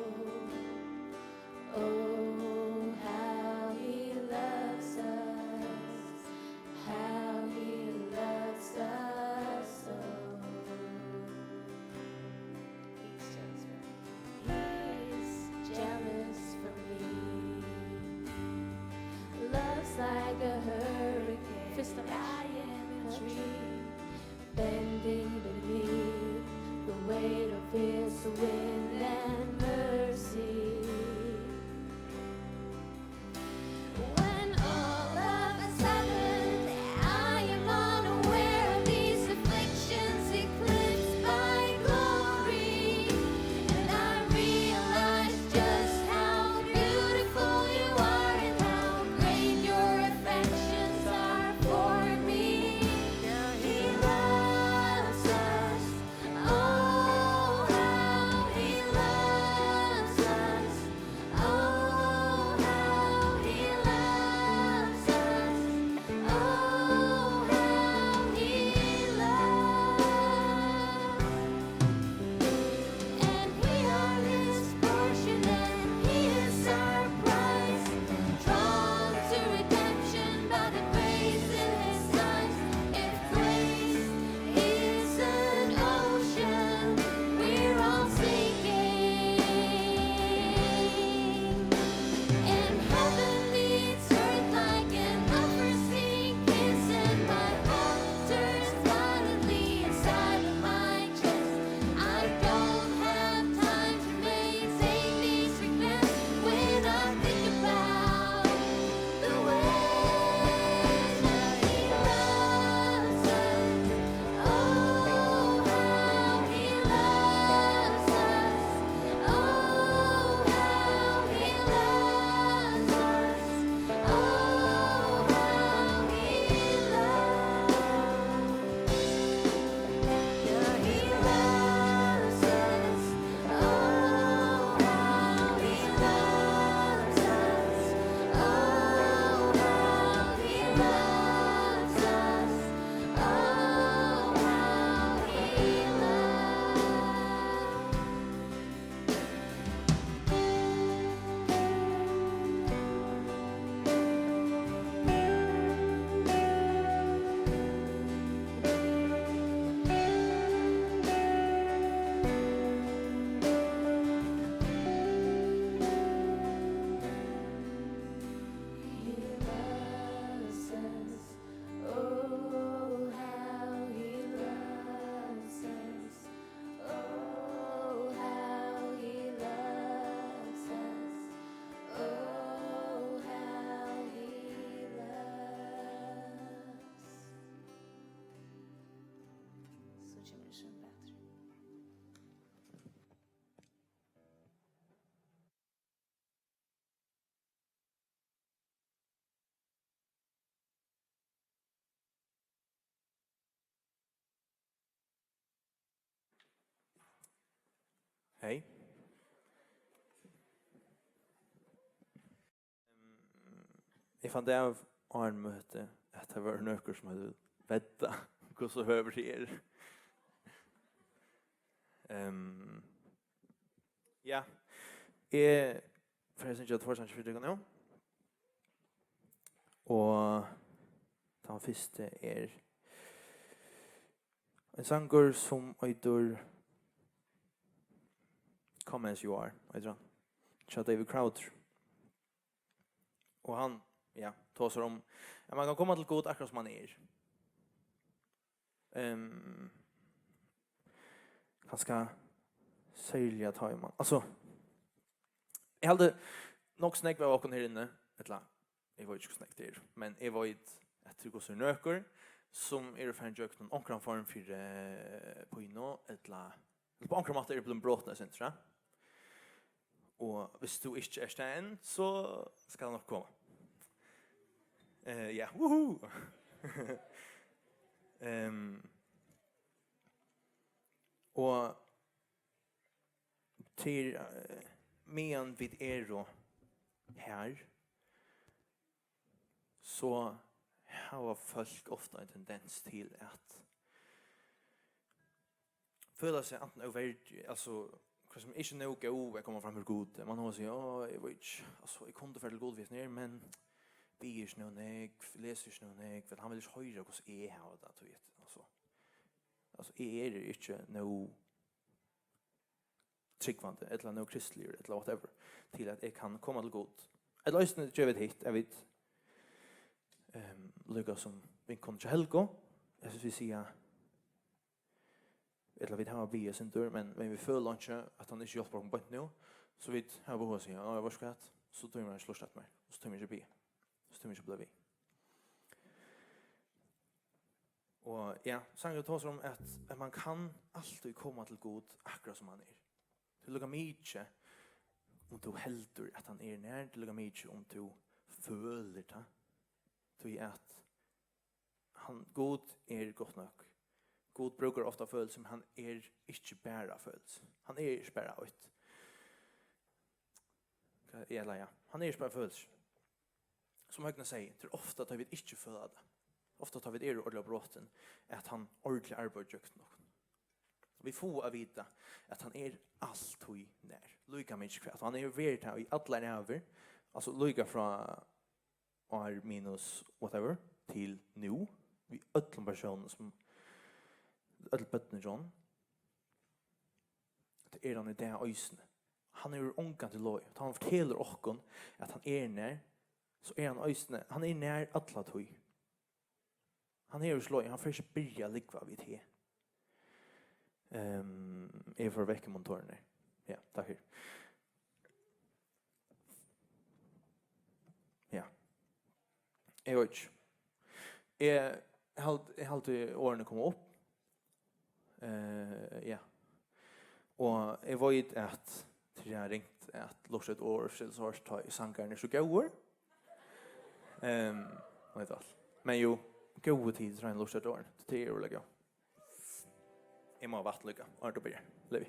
Oh, how he loves us, how he loves us, oh. He's jealous for me. He's jealous for me. Love's like a hurricane. Fyrsta vers. I am a tree bending beneath the weight of his wind and mercy. When all of a sudden I am unaware of these afflictions eclipsed by glory, and I realize just how beautiful you are and how great your affections are for me. He loves us. Oh, how he loves us. Oh, how he loves us. Oh, how he loves. And we are his portion, and he is our prize. Drawn to redemption by the grace in his eyes. If grace is an ocean, we're all sinking. And heaven meets earth like an unforeseen kiss, and my heart turns violently inside of my chest. I don't have time to maintain these regrets when I think about the way that he loves us. Oh, how he loves us. Oh, how he loves us. Oh, how he loves. Yeah, he loves us. Oh, how he loves us. Oh, how he loves us. Oh, how he loves. He loves us. Oh, how he loves us. Oh, how he loves us. Oh, how he loves. So kemur tað so betur. Hey. Eg fann tað av áðrenn møtið, at tað vóru nøkur sum høvdu veddað, hvussu høgur eg eri. Ehm, ja, eg fari at syngja tveir sangir fyri tykkum nú. Og tann fyrsti er ein sangur, sum eitur Come As You Are, eitur hann. Hjá David Crowder. Og hann, ja, tosar um, at man kann koma til Gud akkurát sum man er. Ehm, kanska serliga tá ið man, altso, eg haldi, nokk so nógv av okkum her inni, ella eg veit ikki, hvussu nógv tað er, men eg veit, at tað er nøkur, sum eru farin gjøgnum onkran form fyri, eh, pínu, ella, ella á onkran máta eru blivin brotin, ja. Og viss tú ikki ert tað enn, so skal hann nokk koma. Eh, ja, woohoo! Ehm, og til, eh, meðan vit eru her, so hava fólk ofta ein tendens til at føla seg antin óverdig, altso, hvat sum, ikki nóg góð at koma fram fyri Gud. Man hevur seg, "Á, eg veit ikki, altso, eg kundi farið til Gud við hesum her, men biður ikki nóg nógv, lesur ikki nóg nógv, ella hann vil ikki hoyra hvussu eg havi tað, tú veit, altso, altso, eg eri ikki nóg trúgvandi, ella nóg kristligur, ella whatever, til at eg kann koma til Gud." Ella eisini gera vit hitt, at vit, ehm, líka sum vinkonan hjá Helgu, eg synes, vit siga, ella vit hava biðið eitt sindur, men, men vit føla ikki, at hann ikki hjálpir okkum beint nú, so vit hava behov at siga, "Á, veitst tú hvat, so tími eg ikki lurta eftir mær, og so tími eg ikki biðja, so tími eg ikki blíva við." Og ja, sangurin tosar um, at, at man kann altíð koma til Gud, akkurát sum hann er. Tað er líka mikið, um tú heldur, at hann er nær, tað er líka mikið, um tú følir tað. Tí at hann, Gud er gott nokk. Gud brúkar ofta følilsi, men hann er ikki bara følilsi. Hann er ikki bara eitt. Hvat, ella ja, hann er ikki bara følilsi. Sum Høgni segði, tað er ofta, tá vit ikki føla tað. Ofta, tá vit eru ordiliga brotin, at hann ordiliga arbeiðir gjøgnum okkum. Vit fáa at vita, at hann er altíð nær. Líka mikið hvat. Hann hevur verið har í allar ævir. Altso, líka frá ár minus whatever, til nú, við øllum persónum sum, øll børnini hjá honum. Tað er hann í dag eisini. Hann hevur ongantíð logið. Tá hann fortelur okkum, at hann er nær, so er hann eisini, hann er nær alla tíð. Hann hevur ikki logið, hann fer ikki at byrja at lúgva við teg. Ehm, eg fór vekk í monitorarnar. Ja, takk fyri. Ja. Eg veit ikki. Eg haldi, eg haldi orðini koma upp. Eh, ja. Og eg veit, at tað er ringt at lurta eftir orð, so er tá ið sangarin er so góður. Ehm, og hetta alt. Men jú, góðu tit, so roynið at lurta eftir orðum. Tað er øgiliga góð. Eg má hava vatn líka, áðrenn tú byrjar. Levi.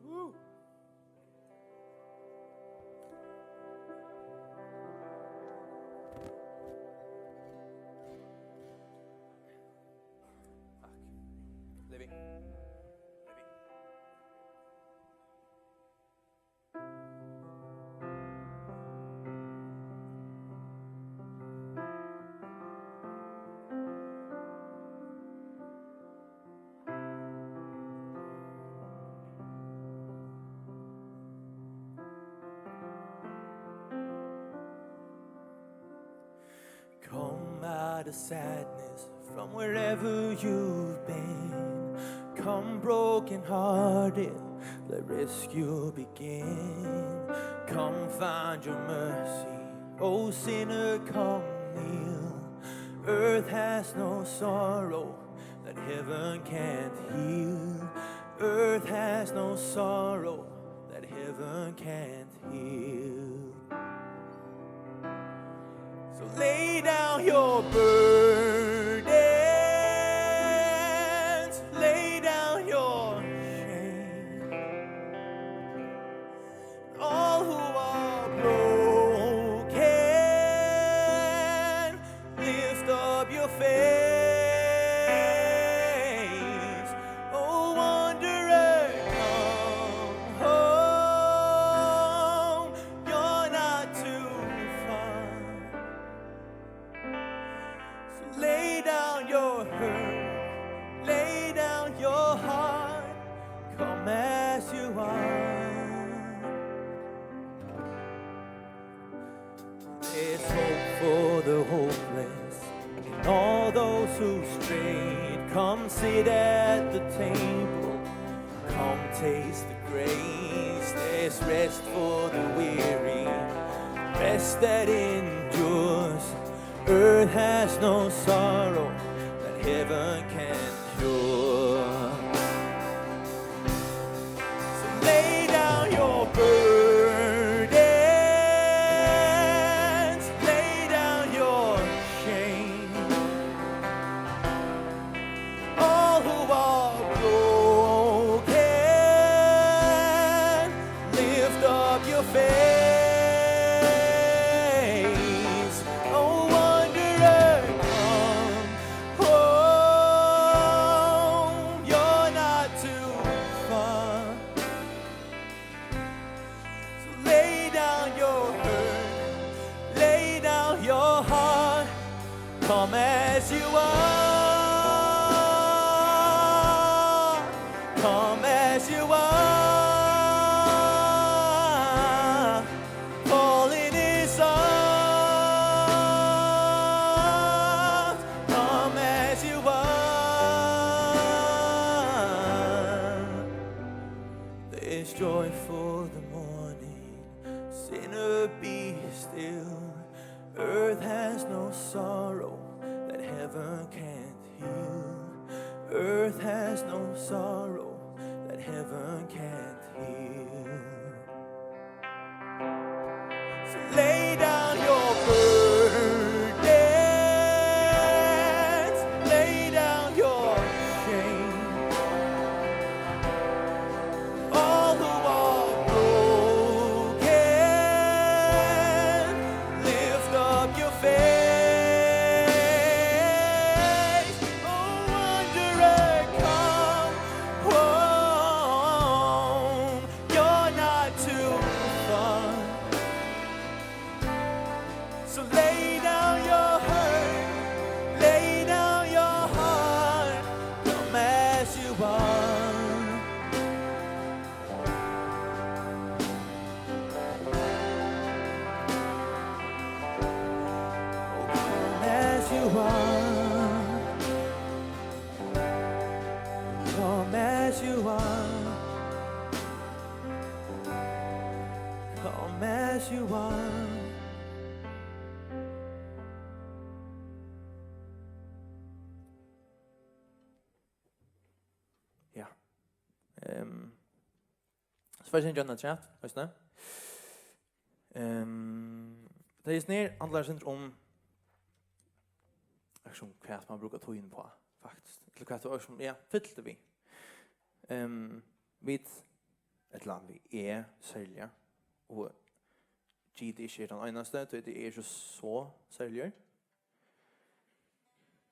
Woo! Takk. Levi. Levi. Come out of sadness from wherever you've been. Come broken hearted, let rescue begin. Come find your mercy, oh sinner, come kneel. Earth has no sorrow that heaven can't heal. Earth has no sorrow that heaven can't heal. So lay down your burdens, lay down your shame. All who are broken, lift up your face. Oh, wanderer, come home. You're not too far. So lay down your hurt, lay down your heart. Come as you are. There's hope for the hopeless and all those who strayed. Come sit at the table. Come taste the Grace, there's rest for the weary, rest that endures. Earth has no sorrow that heaven can cure. So lay down your burdens, lay down your shame. All who are broken, lift up your face. Oh, wanderer, come home. You're not too far. So lay down your hurt, lay down your heart. Come as you are, come as you are. All in His arms, come as you are. There's joy for the morning. Sinner, be still. Earth has no sorrow that heaven can't heal. Earth has no sorrow that heaven can't heal. So lay down your burdens, lay down your shame. All who are broken, lift up your face. Oh, wanderer, come home. You're not too far. So lay down your hurt, lay down your heart. Come as you are. Oh, come as you are. Come as you are. Come as you are. Ja. Ehm. So fari eg at syngja afturat, veitst tú? Ehm, tað er, her handlar sindur um, liksom, hvat man brúkar tíðina uppá, faktiskt. Ella hvat tú, liksom, ja, fyllir við. Ehm, vit, ella við eg serliga, og G D ikki er tann einasti, tí eg eri ikki so serligur.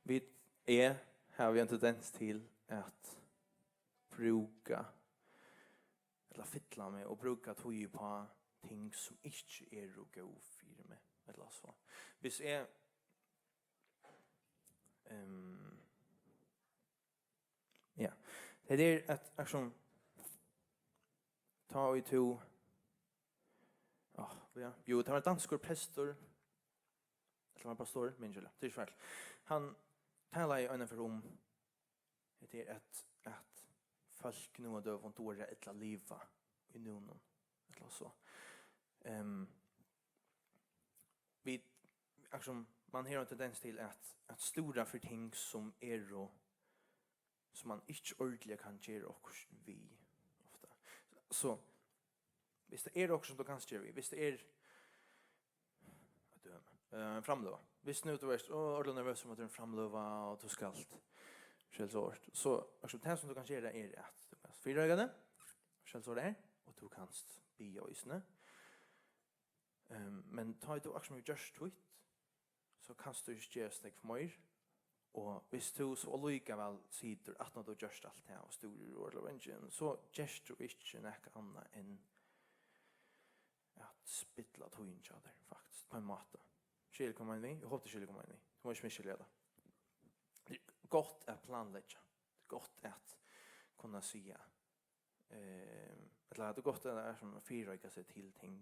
Vit, eg havi ein tendens til at brúka, ella fylla meg og brúka tíð uppá ting sum ikki eru góð fyri meg, ella so. Hvis eg, ehm, ja, tað er at, at sum, tá ið tú, áh, ja, jú, tað var ein danskur prestur, ella var pastor, minnist ikki, tað er ikki farligt. Hann talaði einaferð um, hetta er at, at fólk nú á døgum dugir illa at liva í núinum, ella so. Ehm, vit, akkurát sum man hevur ein tendens til at, at stúra fyri ting sum eru, sum man ikki ordiliga kann gera okkurt við ofta. So, hvis tað er okkurt sum tú kanst gera við, hvis tað er, eitt dømi, eh, ein framløga. Hvis nú tú ert, ó, ordiliga nervøs um at tað er ein framløga og tú skalt, skalt so ort. So, akkurát sum tað sum tú kanst gera er at tú kanst fyrireika teg, skalt so tað her, og tú kanst biðja eisini. Ehm, men tá ið tú akkurát sum hevur gjørt títt, so kanst tú ikki gera so nógv meir. Og hvis tú so allíkavæl situr aftan at tú gjørt alt tað og stúrir og ordiliga vangin, so gert tú ikki nakað annað enn at spilla tíðina hjá tær, faktiskt, á ein máta. Skilur hvat eg meini við? Eg hopi, tú skilur hvat eg meini við. Tú mást ikki misskilja tað. Tað er gott at planleggja. Tað er gott at kunna siga, eh, ella tað er gott at, at sum fyrireika seg til ting,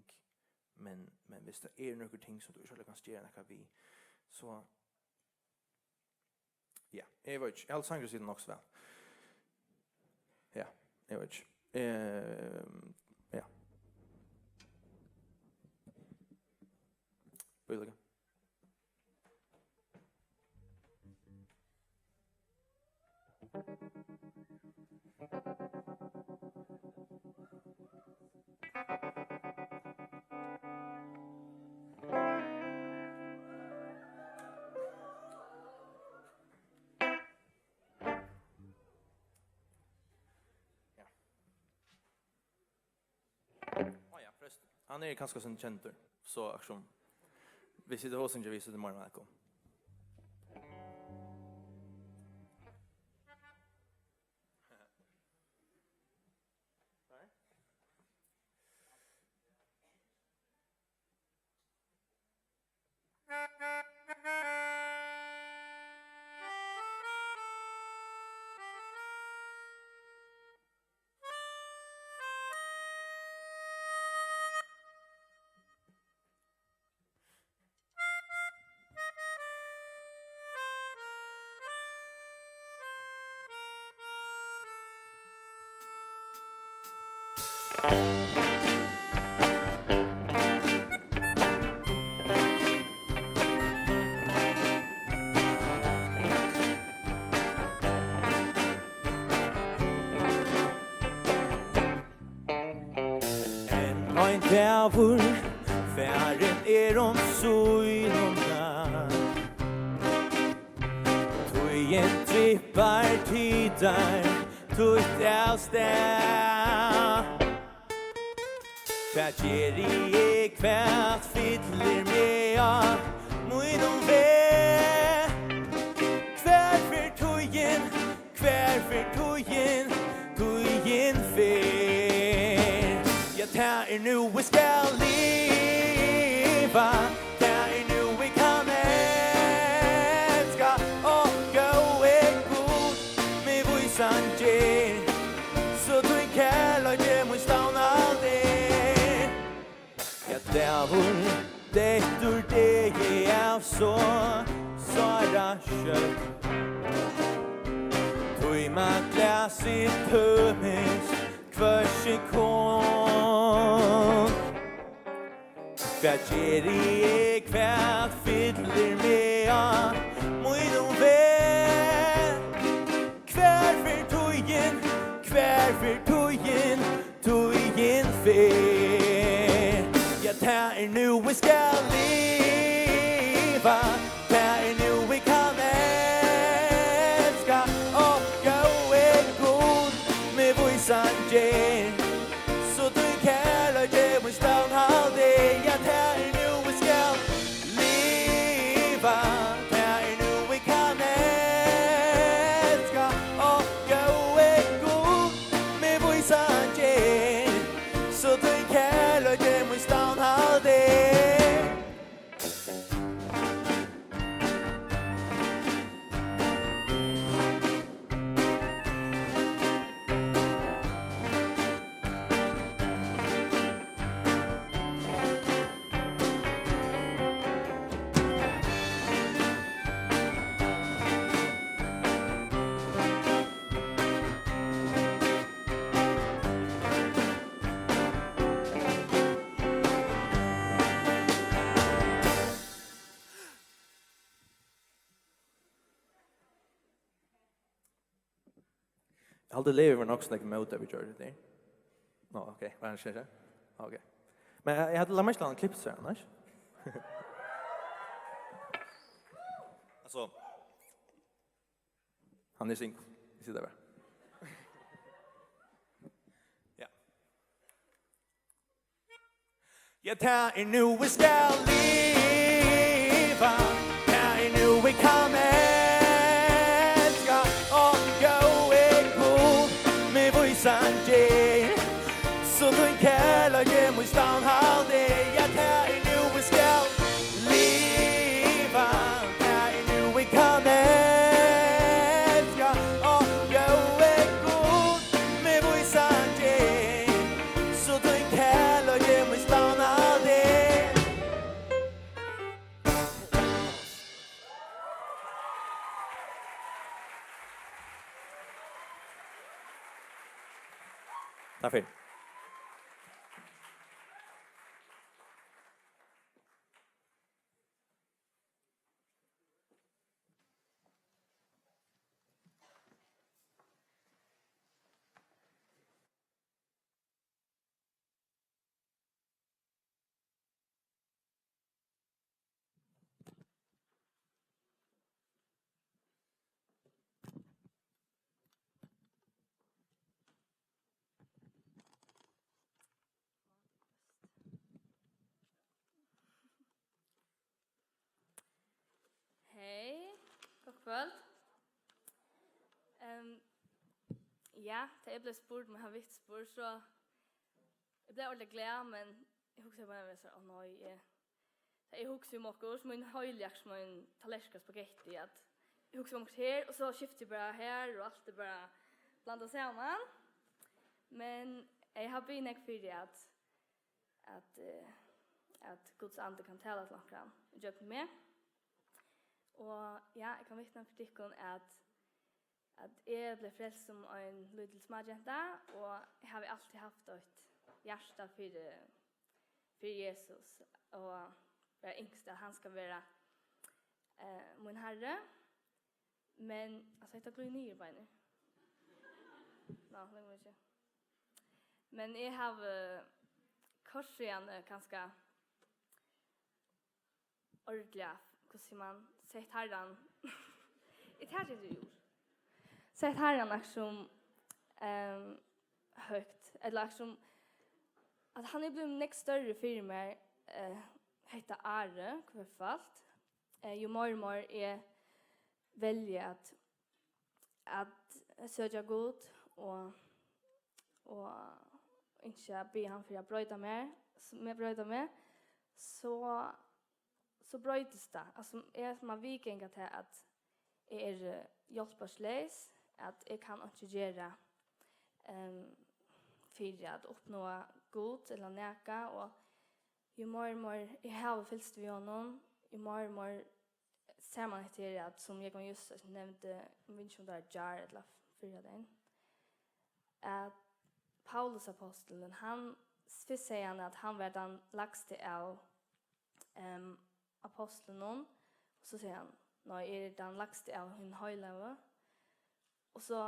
men, men hvis tað eru nøkur ting sum tú ikki kanst gera nakað við, so, ja, eg veit ikki. Eg haldi, sangurin sigur nokk so væl. Ja, eg veit ikki. Eh, ja. Bíleggja. Á ja, forrestin. Hann er kanska so kendur, so akkurát. Viss tit hava hugsað, viss tit meira vælkomin. Enn ein dagur farin er um síðuna. Tíðin trippar, titar títt avstað. Hvat geri eg, hvat fyllir meg á mínum veg? Hvar fer tíðin, hvar fer tíðin, tíðin fer? Ja, tað er nú, eg skal liva. Tað er nú, eg kann elska. Ó, góði Gud, meg vísa ger, so tín kærleiki mín stavn alt er. Ja, dagur dettur degi av, so sára skjótt. Tíma glasið tømist hvørt sekund. Hvat geri eg, hvat fyllir meg á mínum veg? Hvar fer tíðin, hvar fer tíðin, tíðin fer? Ja, tað er nú, eg skal liva. Tað er nú, eg kann elska. Ó, góði Gud, meg vísa ger, so tín kærleiki mín stavn haldi. Ja, tað er nú, eg skal liva. Tað er nú, eg kann elska. Ó, góði Gud, meg vísa ger, so tín kærleiki mín stavn haldi. Eg haldi, Levi var nokk so nógv ímóti, at vit gjørdu tað. Nå, ok, var hann ikki her? Ok. Men eg, eg haldi, lat meg ikki lata hann klippa seg, annars. Altso, hann er single. Eg sigi tað bara. Ja. Ja, tað er nú, eg skal liva. Tað er nú, eg kann elska. Ó, góði Gud, meg vísa ger, so tín kærleiki mín stavn haldi. Ja, tað er nú, eg skal liva. Tað er nú, eg kann elska. Ó, góði Gud, meg vísa ger, so tín kærleiki mín stavn haldi. Takk fyri. Hey, gott kvøld. Ehm, ja, tá eg bleiv spurd um eg havi vitnisburð, so eg bleiv ordiliga glað, men eg hugsaði bara, so, ó nei, eg, tá eg hugsi um okkurt, mín heili er sum ein tallerkur spagetti, at eg hugsi um okkurt her, og so skifti eg bara her, og alt er bara blandað saman. Men eg havi biðið nógv fyri, at at, eh, at Guds andi kann tala til onkran ígjøgnum meg. Og ja, eg kann vitna fyri tykkum, at, at eg bleiv frelst sum ein lítil smágenta, og eg havi altíð havt eitt hjarta fyri, fyri Jesus, og bara ynskt, at hann skal vera, eh, mín Harri. Men, altso, hetta glíð niður beinir. Ná, langar ikki. Men eg havi, eh, koyrt síðan, eh, kanska ordiliga, hvussu sigur mann, sett Harran. Eg taki ikki úr. Sett Harran akkurát sum, ehm, høgt, ella akkurát sum at hann er blivin nógv størri fyri mær, eh, hetta árið, hvørfalt. Eh, jú meir og meir eg velji at, at søkja Gud og, og ynskja at biðja hann fyri at broyta mær, s-, meg broyta meg, so, so broytist tað. Altso, eg má viðganga tað, at eg eri, eh, hjálparleys, at eg kann einki gera, ehm, fyri at uppnáa Gud ella nakað, og jú meir og meir eg havi fylgst við honum, jú meir og meir sær mann hetta her, at sum Jógvan Júst nevndi, eg veit ikki, um tað var gjár ella fyrradagin, at Paulus apostulin, hann, fyrst segði hann, at hann var tann lægsti av, em, apostlunum, og so segði hann, nei, eg eri tann lægsti av hinum heilagu. Og so,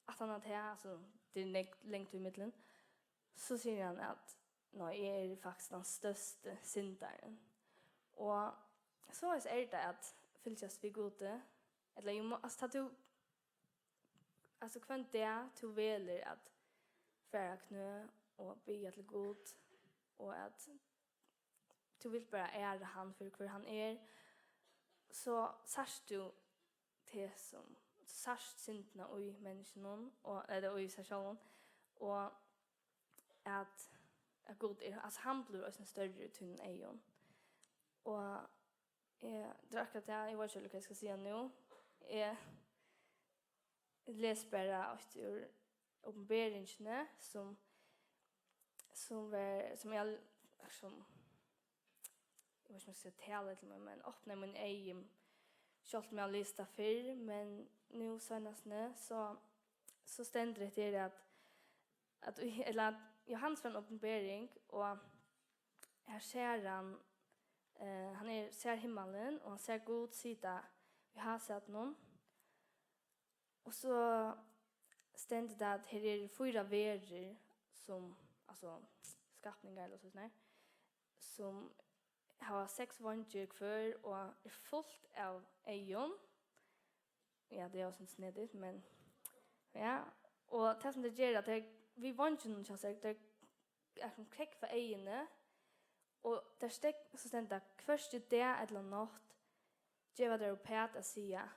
at hann hevði, altso, tað er langt, langt ímillum, so sigur hann, at, nei, eg eri faktiskt tann størsti syndarin. Og soleiðis er tað at fylgjast við Gudi, ella jú, altso, tá tú, altso, hvønn dag tú velur at fara á knø og biðja til Gud, og at tú vilt bara æra hann fyri hvør hann er, so sært tú teg sum, sært syndina í menniskjunum, og, ella í sær sjálvum, og at, at Gud er, altso, hann blívur eisini størri í tínum eygum. Og eg, tað er akkurát tað, eg veit ikki, hvat eg skal siga nú. Eg les bara eitt úr Opinberingini, sum, sum var, sum eg, sum, eg veit ikki, um eg skal tala til meg, men opnaði míni eygu, sjálvt um eg havi lisið tað fyrr, men nú seinast, so, so stendur hetta her, at, at í, ella at Jóhannes fær eina opinbering, og her sær hann, eh, hann er, sær himmalin, og hann sær Gud sita í hásætinum. Og so stendur tað, at her eru fýra verur, sum, altso, skapningar ella so, sum hava seks veingir hvør og er fult av eygum. Ja, tað er jú snedigt, men ja. Og tað, sum tey gera, at tey við veingjunum hjá sær, tey, sum, krógva eyguni, og tey steg-, so stendur tað, hvørki dag ella nátt geva tey uppat at siga: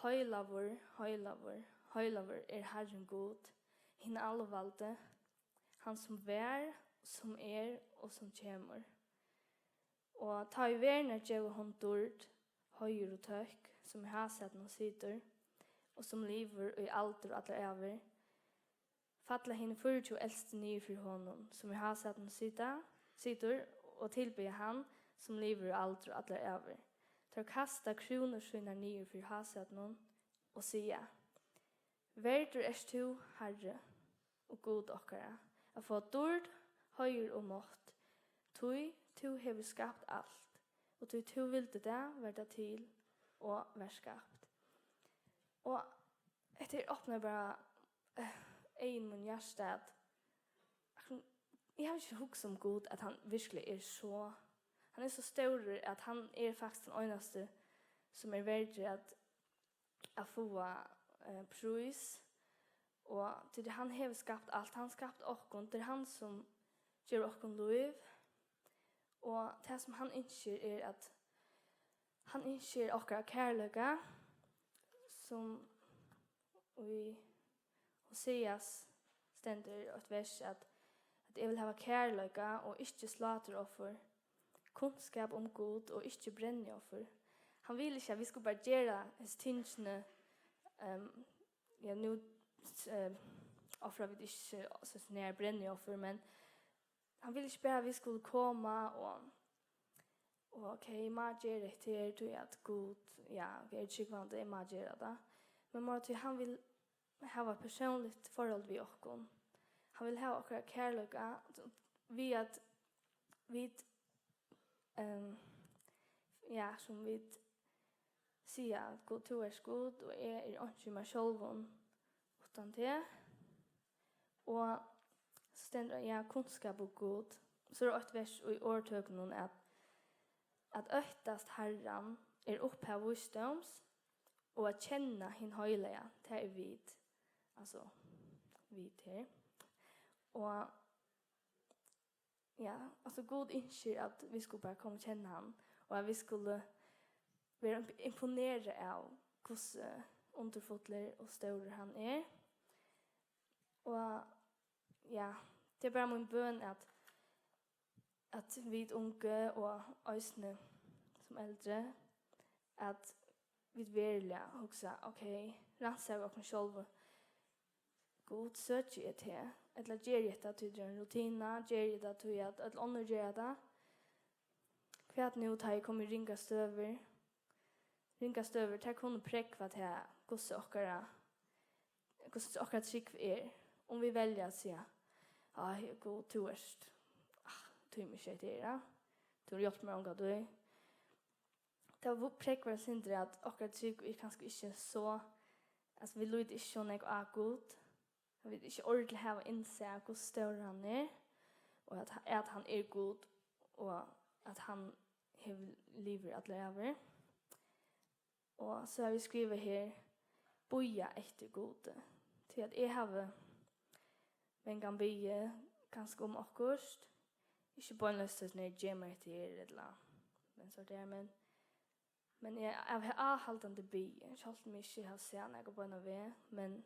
Heilagur, heilagur, heilagur er Harrin Gud, hin alvaldi, hann sum var, sum er og sum kemur. Og tá ið verurnar geva honum dýrd, heiður og tøkk, sum í hásætinum situr, og sum livir í aldur allar ævir, falla hini fýraogtjúgu elstu niður fyri honum, sum í hásætinum sita, situr, og tilbiðja hann, sum livir í aldur allar ævir. Teir kasta krúnur sínar niður fyri hásætinum og siga: Verdur ert tú, Harri, og Gud okkara, at fáa dýrd, heiður og mátt, tí tú hevur skapt alt, og tí tú vildi tað, var tað til, og var skapt. Og hetta her opnar bara, eh, eyguni og hjarta, at, at eg havi ikki hugsað um Gud, at hann virkuliga er so, hann er so stórur, at hann er faktiskt tann einasti, sum er verdur at at fáa, eh, prís, og tí hann hevur skapt alt, hann skapt okkum, tað er hann, sum gevur okkum lív, og tað, sum hann ynskir, er, at hann ynskir okkara kærleika, sum í Hoseas stendur eitt vers, at, at eg vil hava kærleika og ikki sláturoffur, kunnskap um Gud og ikki brennioffer. Hann vil ikki, at vit skulu bara gera hesi tingini, ehm, ja, nú, eh, ofra vit ikki so nær brennioffer, men hann vil ikki bara, at vit skulu koma og, og, ok, eg má gera hetta her, tí at Gud, ja, ok, eg eri trúgvandi, eg má gera tað. Men meira tí hann vil hava eitt persónligt forhold við okkum. Hann vil hava okkara kærleika, við at vit, ehm, ja, sum vit siga, at Gud, tú ert Gud, og eg eri einki í mær sjálvum uttan teg. Og so stendur, ja, kunnskap um Gud. So er eitt vers í Orðtøkunum, at, at óttast Harran er upphav vísdóms, og at kenna hin heilaga, tað er vit. Altso, vit her. Og, ja, altso, Gud ynskir, at vit skulu bara koma og kenna hann, og at vit skulu vera imp-, imponerað av, hvussu undurfullur og stórur hann er. Og, ja, tað er bara mín bøn, at at vit ungu og eisini sum eldri, at vit veruliga hugsa, ok, rannsaka okkum sjálv. Gud, søki eg teg? Ella geri eg hetta tí tað er ein rutina? Geri eg tað tí at øll onnur gera tað? Hvat nú, tá eg komi í ringar støður? Ringar støður, tær kunnu prógva tað, hvussu okkara, hvussu okkara trúgv er. Um vit velja at siga, "Áh, Gud, tú ert, ah, tími ikki hetta her, ja. Tú hevur hjálpt mær ongantíð." Tað vu-, prógvar eitt sindur, at okkara trúgv er kanska ikki so, at vit líta ikki so nógv á Gud. At vit ikki ordiliga hava innsæð, hvussu stórur hann er, og at, at hann er Gud, og at hann hevur, livir allar ævir. Og so havi eg skrivað her, bíða eftir Gudi. Tí at eg havi mangan biðið, kanska um okkurt, ikki beinleiðis soleiðis, "Nei, gev mær hetta her", ella, men so tað, men Men eg havi áhaldandi biðið, sjálvt um eg ikki havi sæð nakað beinan veg, men,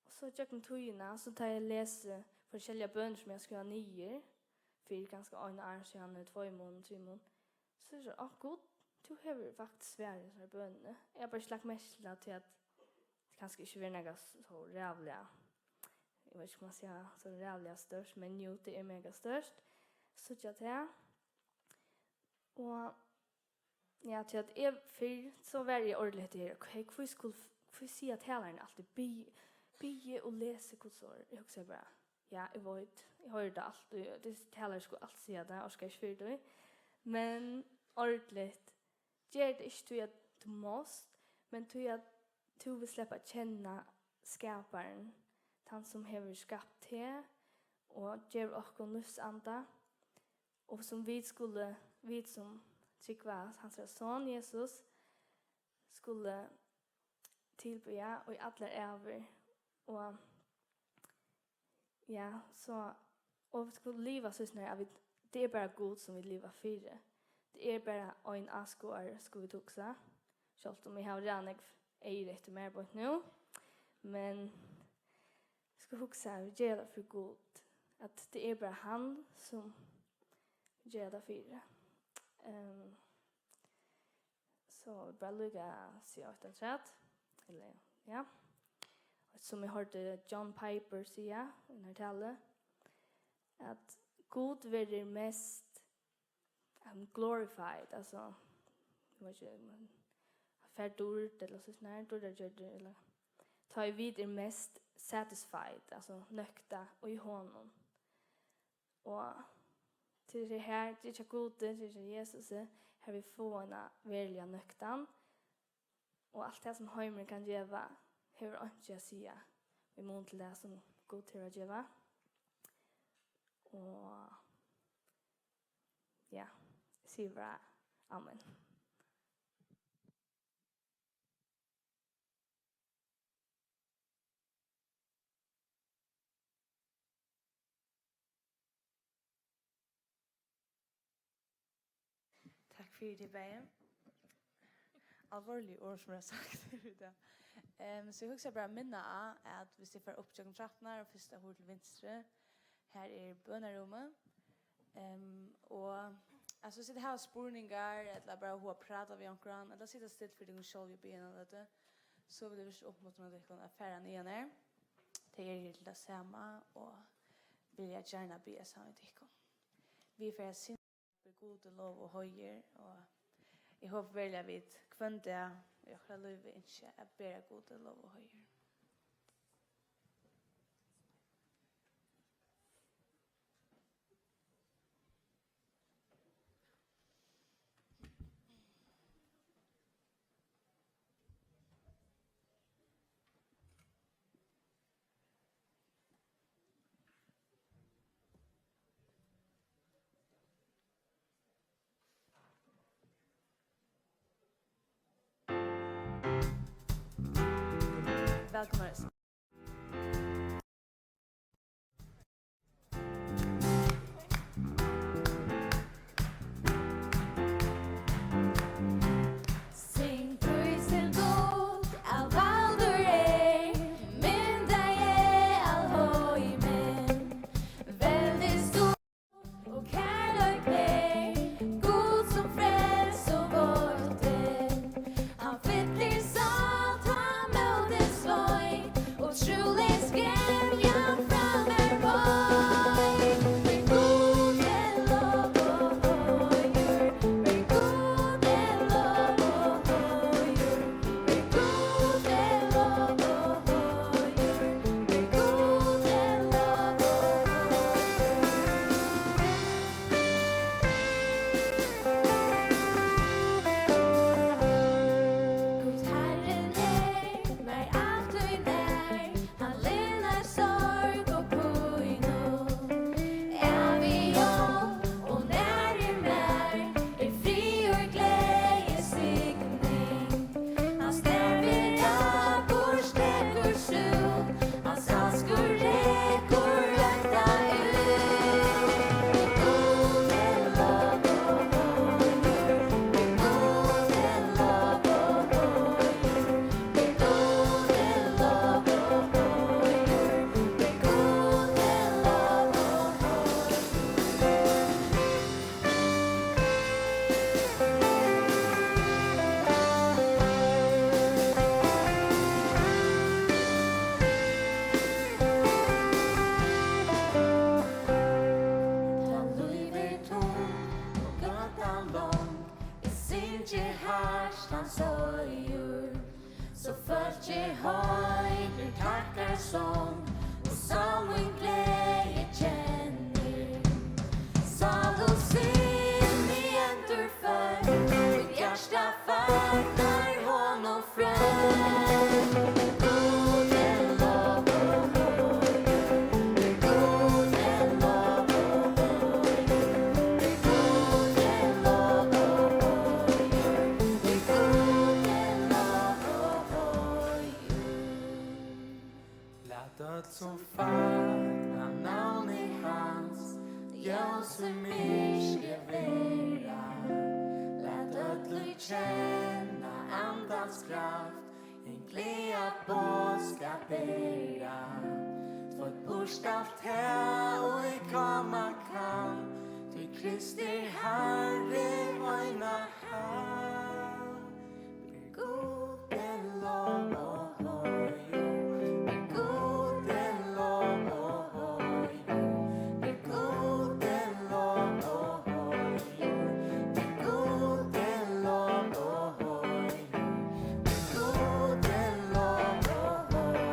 og so gjøgnum tíðina, so tá eg lesi forskelligar bønir, sum eg havi skrivað niður fyri kanska einum ári síðan, ella tveimum, trimum, so er so, "Á, Gud, tú hevur faktiskt svarað hesari bønini." Eg havi bara ikki lagt merki til tað, tí at tað kanska ikki verður nakað so ræðuliga, eg veit ikki, um man siga so ræðuliga stórt, men jú, tað er mega stórt. Síggja tað. Og ja, tí at eg fyrr, so var eg ordiliga hetta her, ok, hví skulu, hví siga talararnir altíð, bið, biðið og lesið Guds orð? Eg hugsaði bara, ja, eg veit, eg hoyri tað altíð, og tað, talarar skulu altíð siga tað, orki eg ikki fyri tí. Men ordiligt, ger tað ikki tí at tú mást, men tí at tú vil sleppa at kenna Skaparan, tann sum hevur skapt teg og gevur okkum lívsanda. Og sum vit skulu, vit sum trúgva á hansara son Jesus, skulu tilbiðja í allar ævir. Og ja, so, og vit skulu liva so, sum at vit, tað er bara Gud, sum vit liva fyri. Tað er bara ein áskoðari, skulu vit hugsa. Sjálvt um eg havi ræðuliga nógv eygu eftir mær beint nú. Men vit skulu hugsa, at vit gera tað fyri Gud. At tað er bara hann, sum vit gera tað fyri. Ehm, so vit bara líka siga eitt afturat. Ella, ja. Sum eg hoyrdi John Piper siga í einari talu, at Gud verður mest, um, glorified, altso, eg veit ikki, men hann fær dýrd, ella so, snar dýrdargjørdur, ella, Tá ið vit eru mest satisfied, altso nøkta í honum. Og til tað her, til hjá Gudi, til hjá Jesusi, har vit fáa eina veruliga nøktan. Og alt tað sum heimurin kann geva, hevur einki at siga í mun til tað sum Gud hevur at geva. Og ja, eg sigi bara amen. Takk fyri tað bæði. Alvorlig orð, sum eg havi sagt her í dag. Ehm, so eg hugsi bara at minna á, at viss tit fara upp gjøgnum trappurnar og fyrsta hurð til vinstru, har er bønarúmið. Ehm, og, altso, viss tit hava spurningar, ella bara hug at práta við onkran, ella sita still fyri tykkum sjálv og biðja eina løtu, so vil eg virkiliga uppmuntra tykkum at fara niðan har. Tey eru her til tað sama og vilja gjarna biðja saman við tykkum. Vit fara at syngja Ber Gudi lov og heiður, og eg hopi veruliga, at vit hvønn dag í okkara lívi ynskja at bera Gudi lov og heiður. Vælkomin. Syng, prís til Gud, alvaldur er, myndaði alheimin. Veldi stór og kærleik er, Gud sum frelsu veitir. Hann fyllir sál, tá mótið sveið, og trúleyst gremjan frá mær beið. Ber Gudi lov og heiður, ber Gudi lov og heiður, ber Gudi lov og heiður, ber Gudi lov og heiður. Gud Harrin er mær altíð nær, hann linar sorg og pínu. Ævig hjálp og nærir mær, er friður, gleði, signing. Hann snarvir akurt, tekur sút, hans alskur rekur røkta út. Tá lív er tungt og gøtan long, eg syngi hart hans heiður. So fólkið hoyrir takkarsong, og sál mín gleði kennir. Sál og sinn er endurfødd, mítt hjarta fagnar honum frødd. Gud er lov og heiður, Gud er lov og heiður, Gud er lov og heiður. Lat øll, sum fagna navni hans, ljós í myrkri vera. Lat øll, ið kenna andans kraft, hin gleða boðskap bera. Tveit burt alt tað, ið koma kann, tí Krist er Harri, eina hann. Ber Gudi lov og heiður, ber Gudi lov og heiður, ber Gudi lov og heiður, ber Gudi lov og heiður, ber Gudi lov og heiður.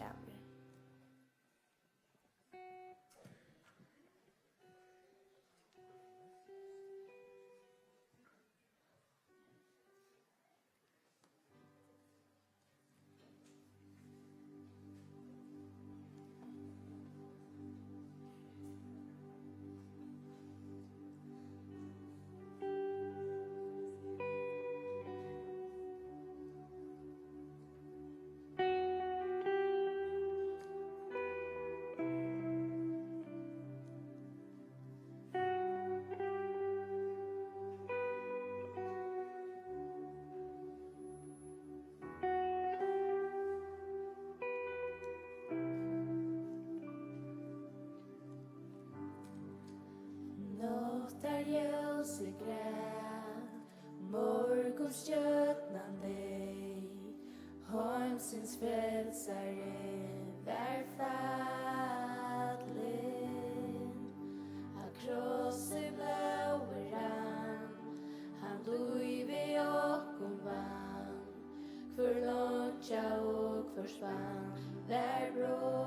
dagur. Náttarljósið græt, morgunstjørnan deyð, heimsins frelsari var fallin. Á krossi blóðið rann, hann lívið okkum vann. Hvør leinkja og hvør spann var brotin.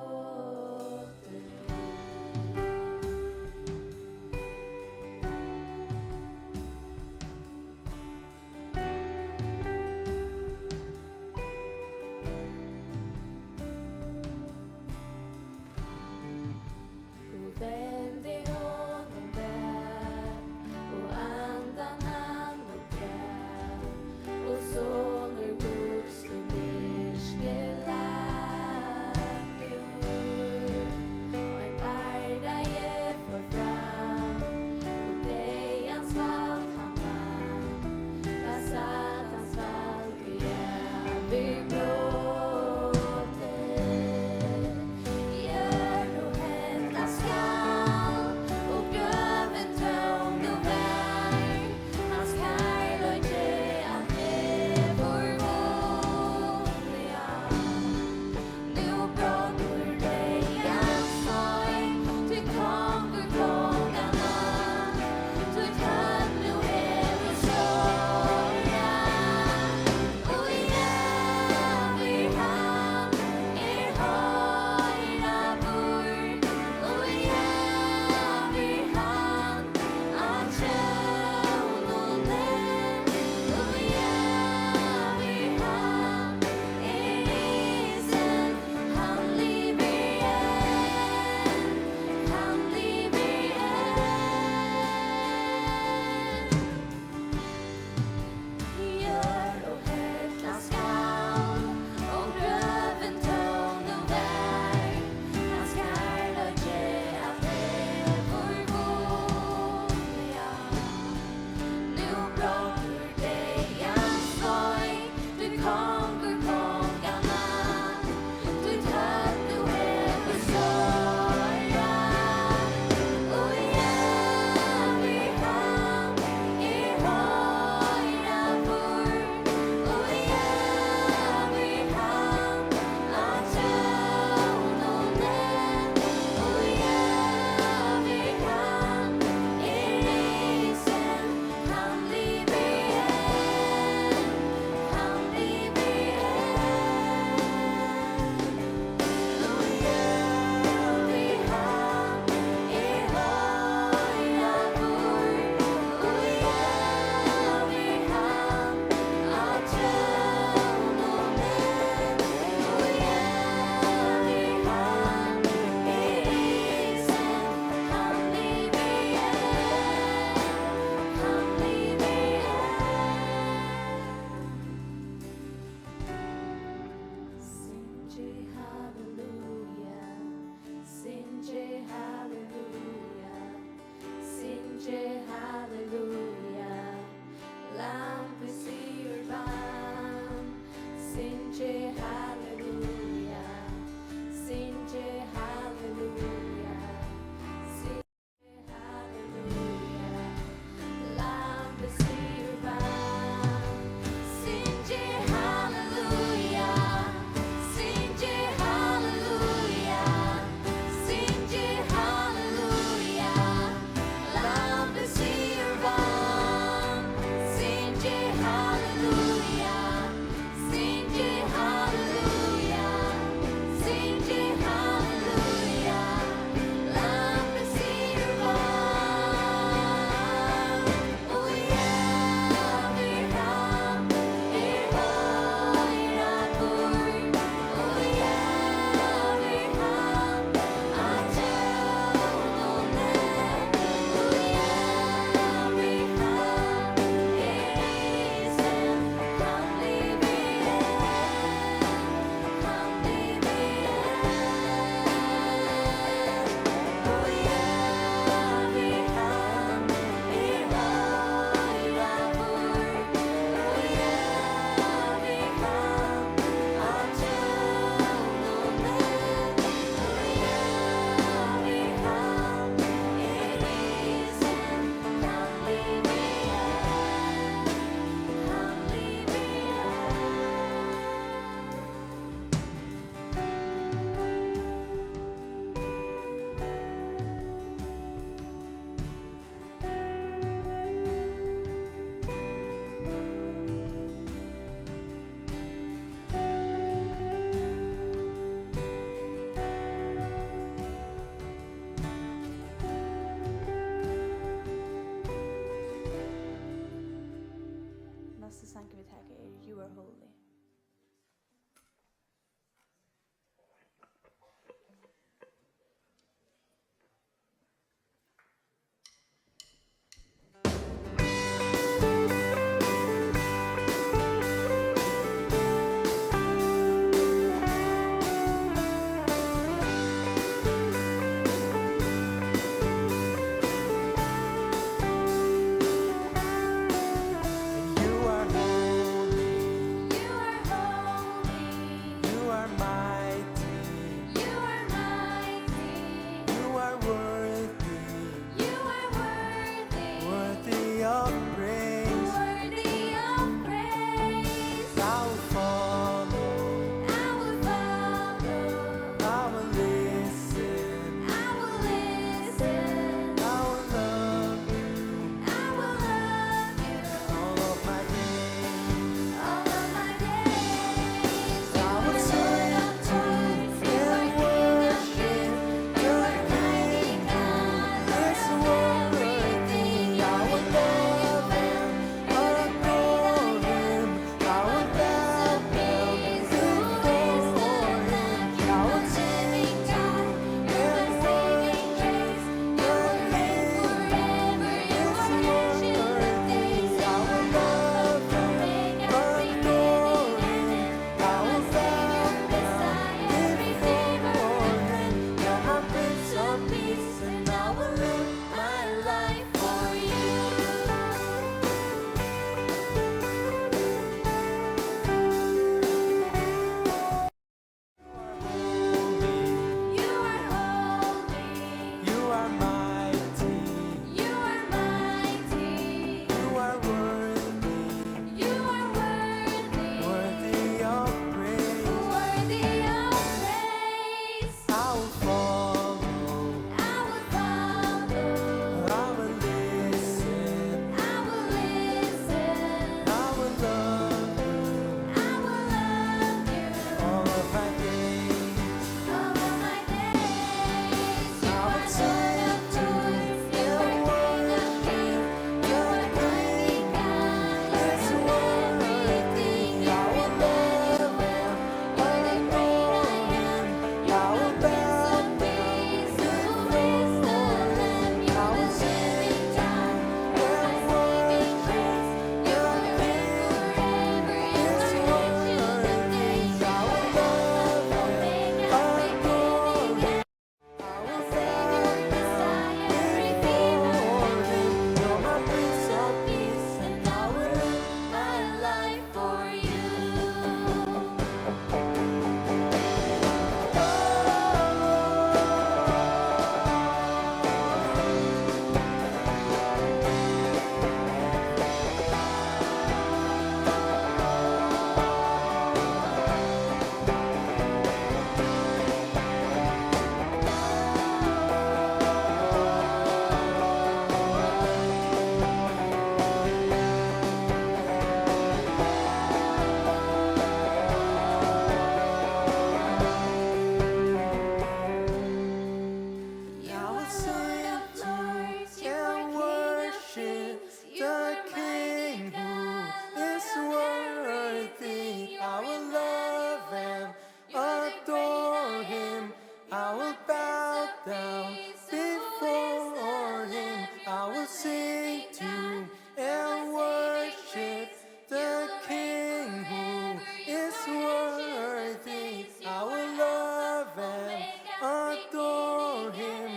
I will bow down before him. I will sing to and worship the King who is worthy. I will love and adore him.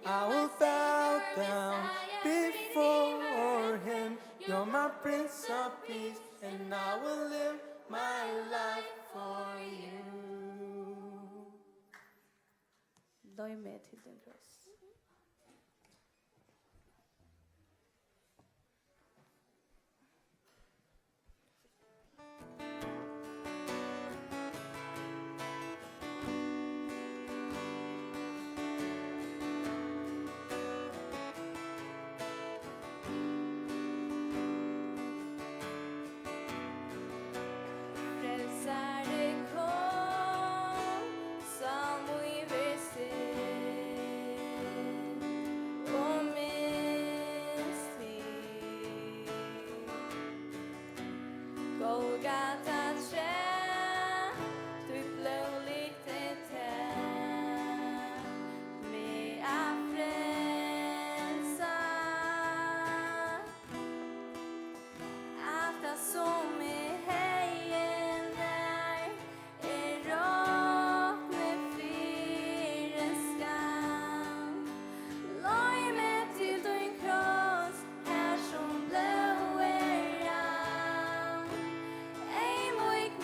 I will bow down before him. You're my Prince of Peace, and I will live my life for you. Leið meg til tín kross. Frelsari kom, sá mín verð seg og minst til. Golgata træ, títt blóðligt er tað, meg at frelsa. Alt tað, sum eg hevði nær, er roknað fyri skamm. Leið meg til tín kross, har sum blóðið rann. Eyðmýk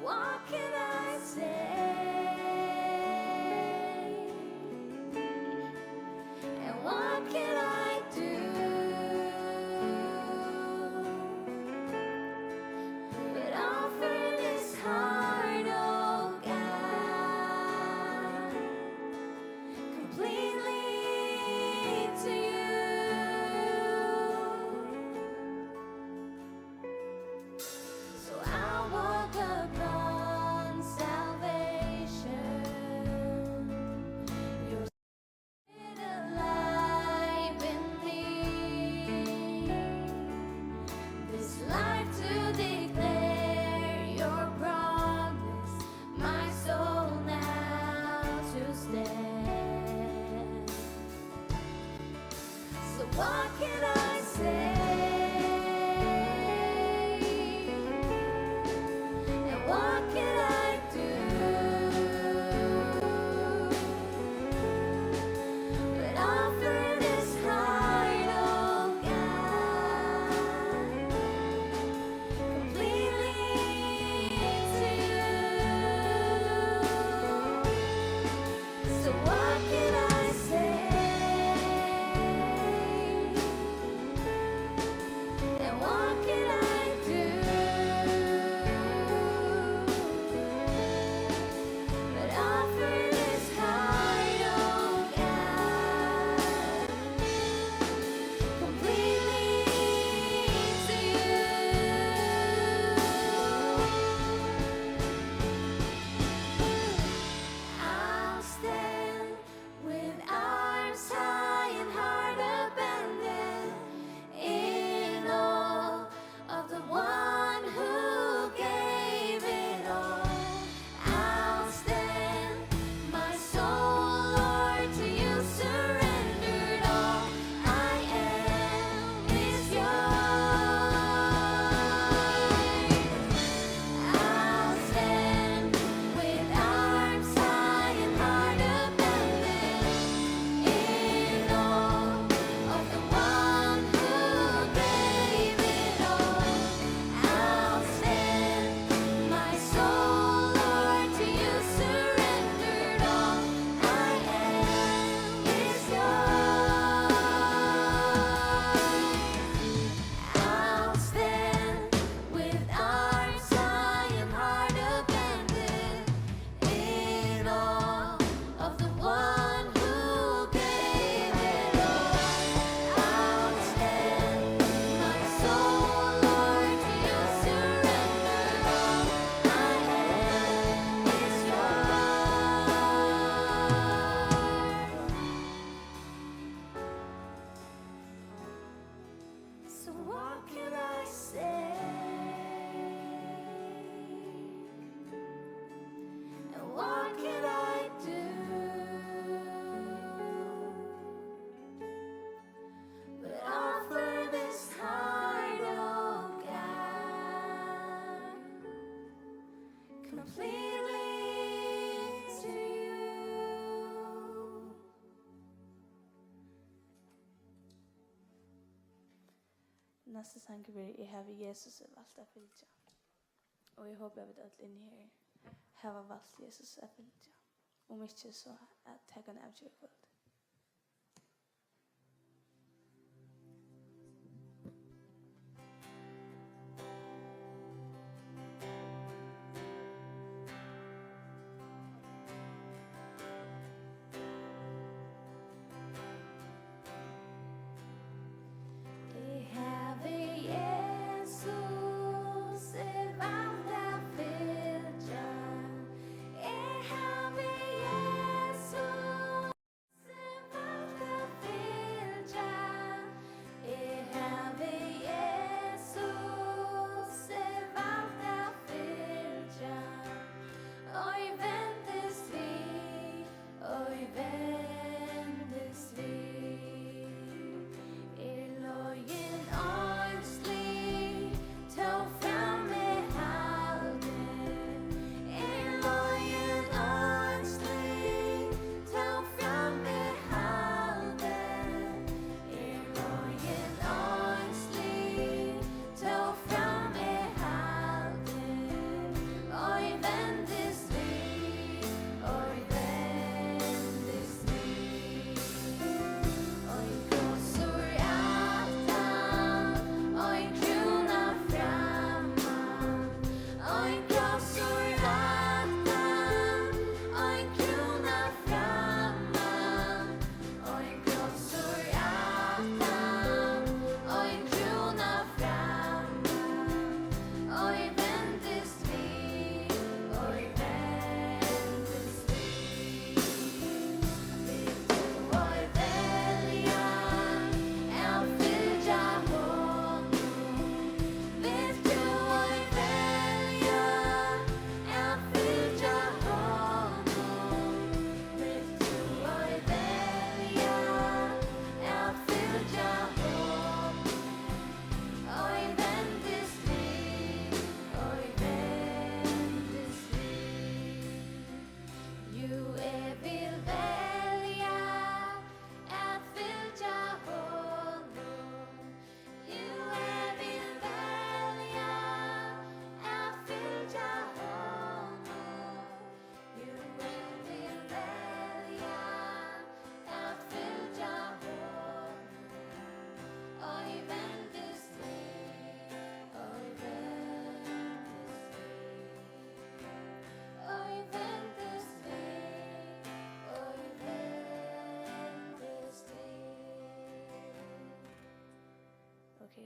What can I say? And what can I do? But offer this heart, oh God, completely to you. So I walk upon salvation. Your Spirit alive in me. This life to declare your promise, my soul now to stand. So what can I say? And what can I do? But offer this heart, oh God, completely to you. So what can I say? And what can I do? But offer this heart, oh God, completely to you. I'll stand with arms high and heart abandoned in awe of the one who gave it all. I'll stand, my soul, Lord, to you surrendered. All I am is yours. I'll stand with arms high and heart abandoned in awe of the one who gave it all. I'll stand, my soul, Lord, to you surrendered. All I am is yours. I'll stand with arms high and heart abandoned in awe of the one who gave it all. I'll stand, my soul, Lord, to you surrender all. I am is yours. So what can I say? And what can I do? But offer this heart, oh God, completely to you. Næsti sangur verður: Eg havi Jesus valt at fylgja. Og eg hopi, at vit øll inni her hava valt Jesus at fylgja. Um ikki, so at taka ein avgerð í kvøld. Eg havi Jesus, eg valt at fylgja. Eg havi Jesus.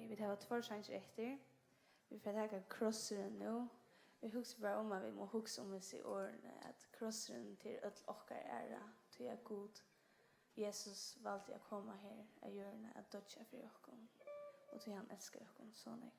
Vit hava tveir sangir eftir. Vit fara at taka Krossurin nú. Eg hugsi bara um, at vit mugu hugsa um hesi orðini, at Krossurin til øll okkara æra, tí at Gud, Jesus, valdi at koma her á jørðina at doyggja fyri okkum, og tí hann elskar okkum so nógv.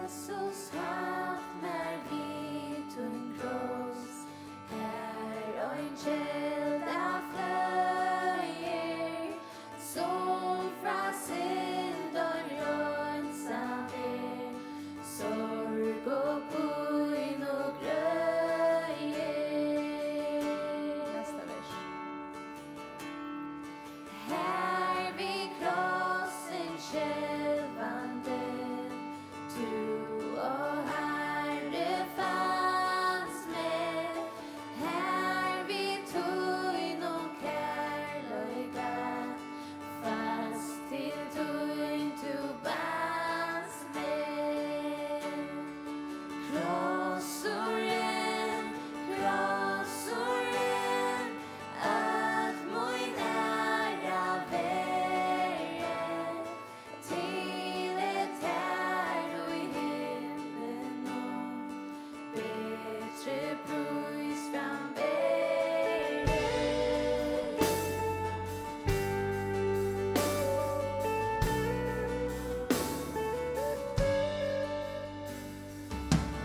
Jesus, halt mær við tín kross, har ein kelda fløðir, sum frá syndum reinsað er, sorg og pínu greiðir. Næsta vers. Har við krossin skelvandi, tú, ó Harri, fanst meg, har við tínum kærleika fast til tín tú banst meg. Krossurin, krossurin, øll mín æra veri, til er tær í himlinum betri prís framvegis.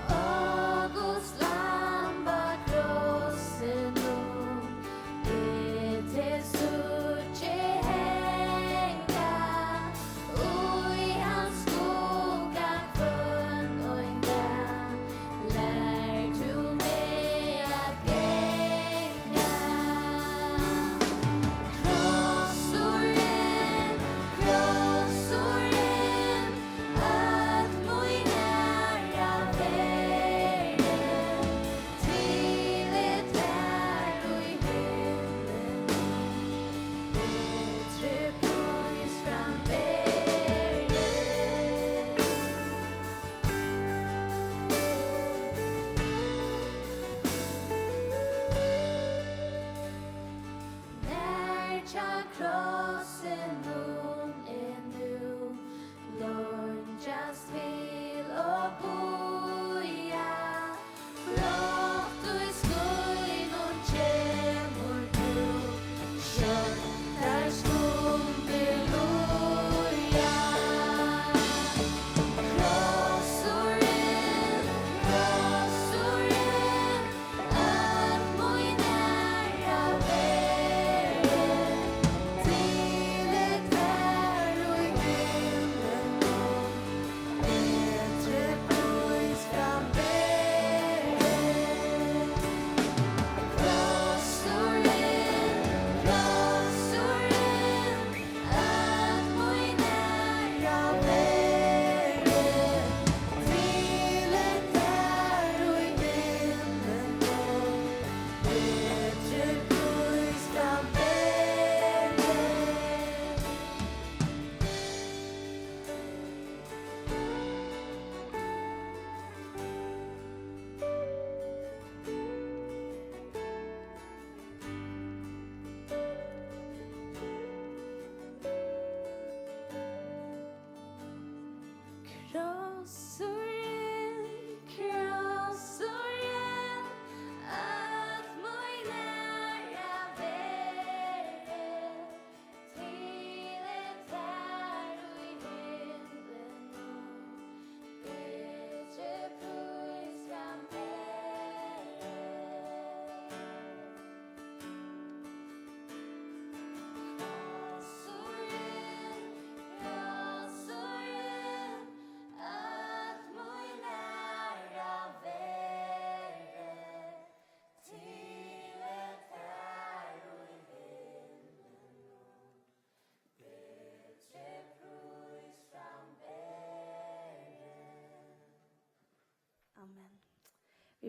Ó Guds lamb á krossinum, eg teg síggi hanga, í hans skugga hvønn ein dag lær tú meg at ganga. Krossurin, krossurin, øll mín æra veri, til er tær í himlinum betri prís framvegis. Nær hjá krossinum eg nú leingjast til og bíða, brátt í skýnum kemur tú, skjótt tær stundir líða. Krossurin, krossurin, øll mín æra veri,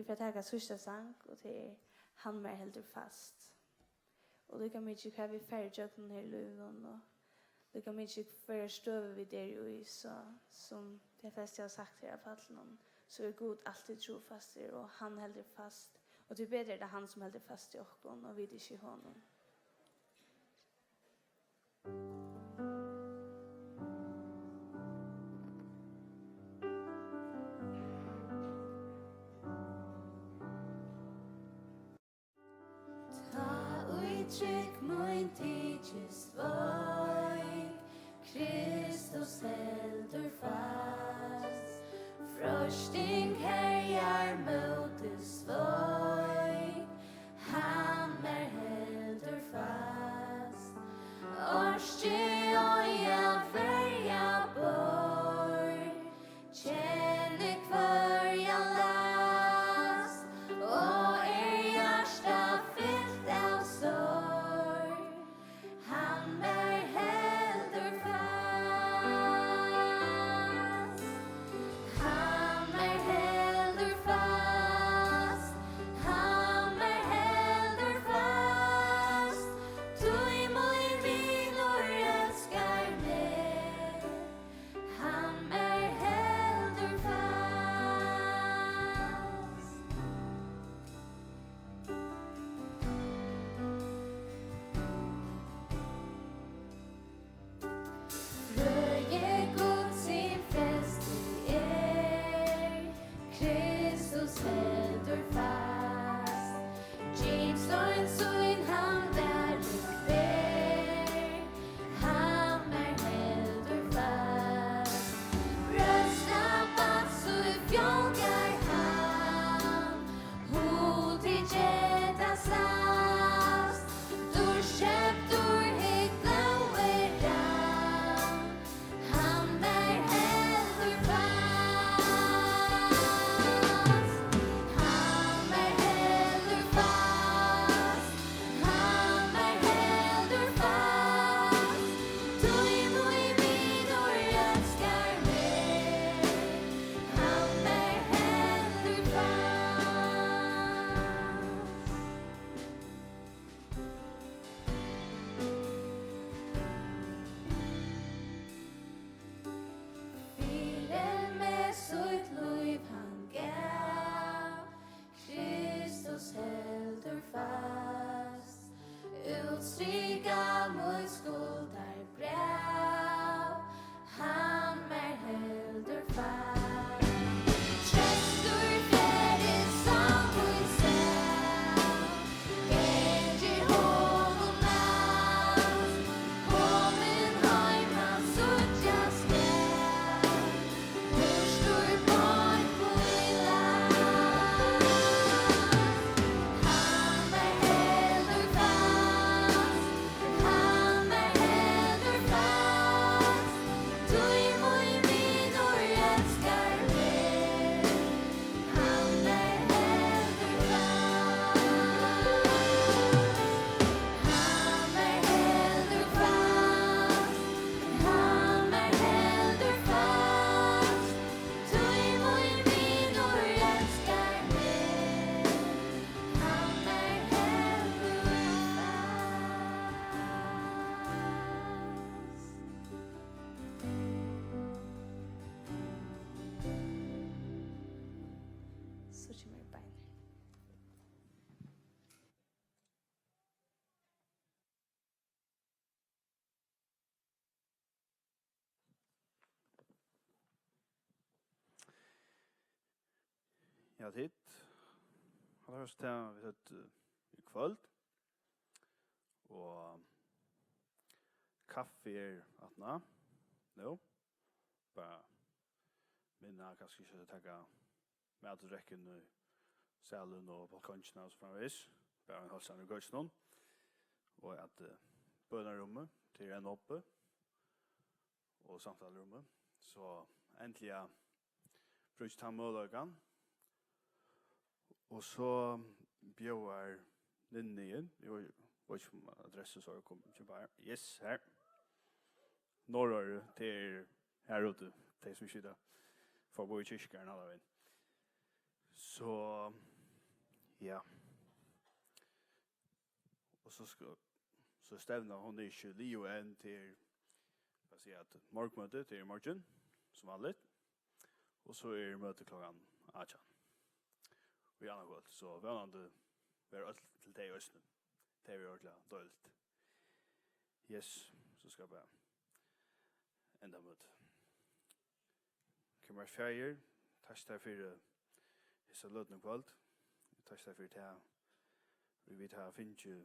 Vit fara at taka síðsta sang, og tað er Hann mær heldur fast. Og líka mikið hvat vit fara ígjøgnum her í lívinum, og líka mikið hvørja støðu vit eru í, so sum tey flestu hava sagt her á pallinum, so er Gud altíð trúfastur, og hann heldur fast. Og tíbetur er tað hann, sum heldur fast í okkum, og vit ikki í honum. Tá ið trúgv mín tykist veik, Kristus heldur fast. Freisting herjar móti sveik, hann mær heldur fast. Orki og ja verja borg, kenni hvørja last, og er hjarta fylt av sorg, hann mær heldur fast. Hann mær heldur fast, hann mær heldur fast, tí mín vinur elskar meg. Hann mær heldur fast. Frøði Guds hin festi er, Kristus heldur fast. Gimstein sín hann varðin ber, hann mær heldur fast. Røsna bats í fjálgar hann, hugtikið tað sæst. Dýrkeyptur hitt blóð er rann, hann mær heldur fast. Hann mær heldur fast, hann mær heldur fast, tí mín vinur elskar meg, hann mær heldur fast. Fyri meg sítt lív hann gav, Kristus heldur fast. Útstrika mítt skuldarbræv, hann mær heldur fast. Treyst í ferðini sá mín stað, gangir honum næst, komin heim hann síggjast skal. Burtur beint í læst, hann mær heldur fast, hann mær heldur fast, tí mín vinur elskar meg, hann mær heldur fast. Hann mær heldur fast, hann mær heldur fast, tí mín vinur elskar meg, hann mær heldur fast. So kemur beinir. Ja, tit. Hann er hos tað, vit høvdu, eh, í kvøld. Og kaffi er aftaná. Nú. Bara minna, kanska ikki at taka mat og drekk inn í salin og balkongina og so framvegis. Bara ein heilsan í køkinum. Og at, eh, bønarúmið, tað er enn opið. Og samtalurúmið. So endiliga brúkið tann møguleikan. Og so bjóðar Ninni inn. Eg veit, veit ikki um adressu, so er komin, kemur bara her. Yes, her. Norðoyri, tað er her úti, tey sum ikki vita. Fór at búgva í Kirkjugarðinum allan vegin. So, Ja. Og so skal, so stevnan, hon er ikki liðug enn til, hvat siga, at morgunmøtið, tað er í morgin, sum vanligt. Og so er møtið klokkan átjan í annaðkvøld, so vónandi verða øll til tey eisini. Tað er ordiliga deiligt. Yes, so skal eg bara enda møtið. Kæri Faðir, takk tær fyri hesa løtuna í kvøld. Takk tær fyri tað, vit hava fingið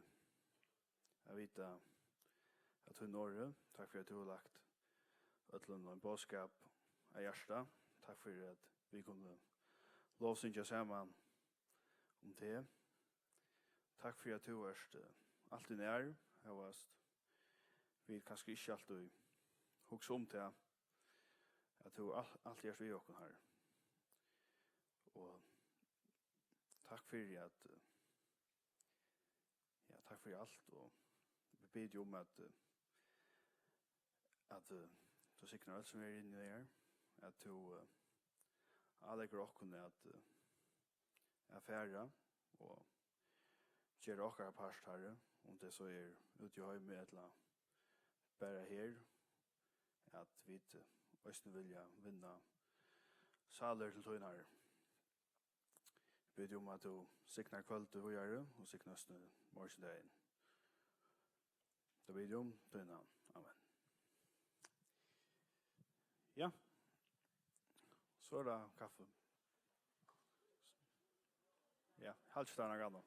at vita av tínum orði. Takk fyri, at tú hevur lagt øllum ein boðskap á hjarta. Takk fyri, at vit kunnu lovsyngja saman um teg. Takk fyri, at tú ert, eh, altíð nær, hóast vit kanska ikki altíð hugsa um tað, at tú al-, altíð ert við okkum, Harri. Og takk fyri, at, eh, ja, takk fyri alt, og vit biðja um, at, eh, at, eh, tú signar øll, sum eru inni her, at tú, eh, áleggur okkum at, eh, at fara og gera okkara part, Harri, um tað so er úti í heimi ella bara her, at vit, eh, eisini vilja vinna sálir til tín, Harri. Biðja um, at tú signar kvøldið víðari og signar eisini morgindagin. Tað biðja um tína. Amen. Ja. So er tað kaffi. Ja, halt ikki tað, Anna.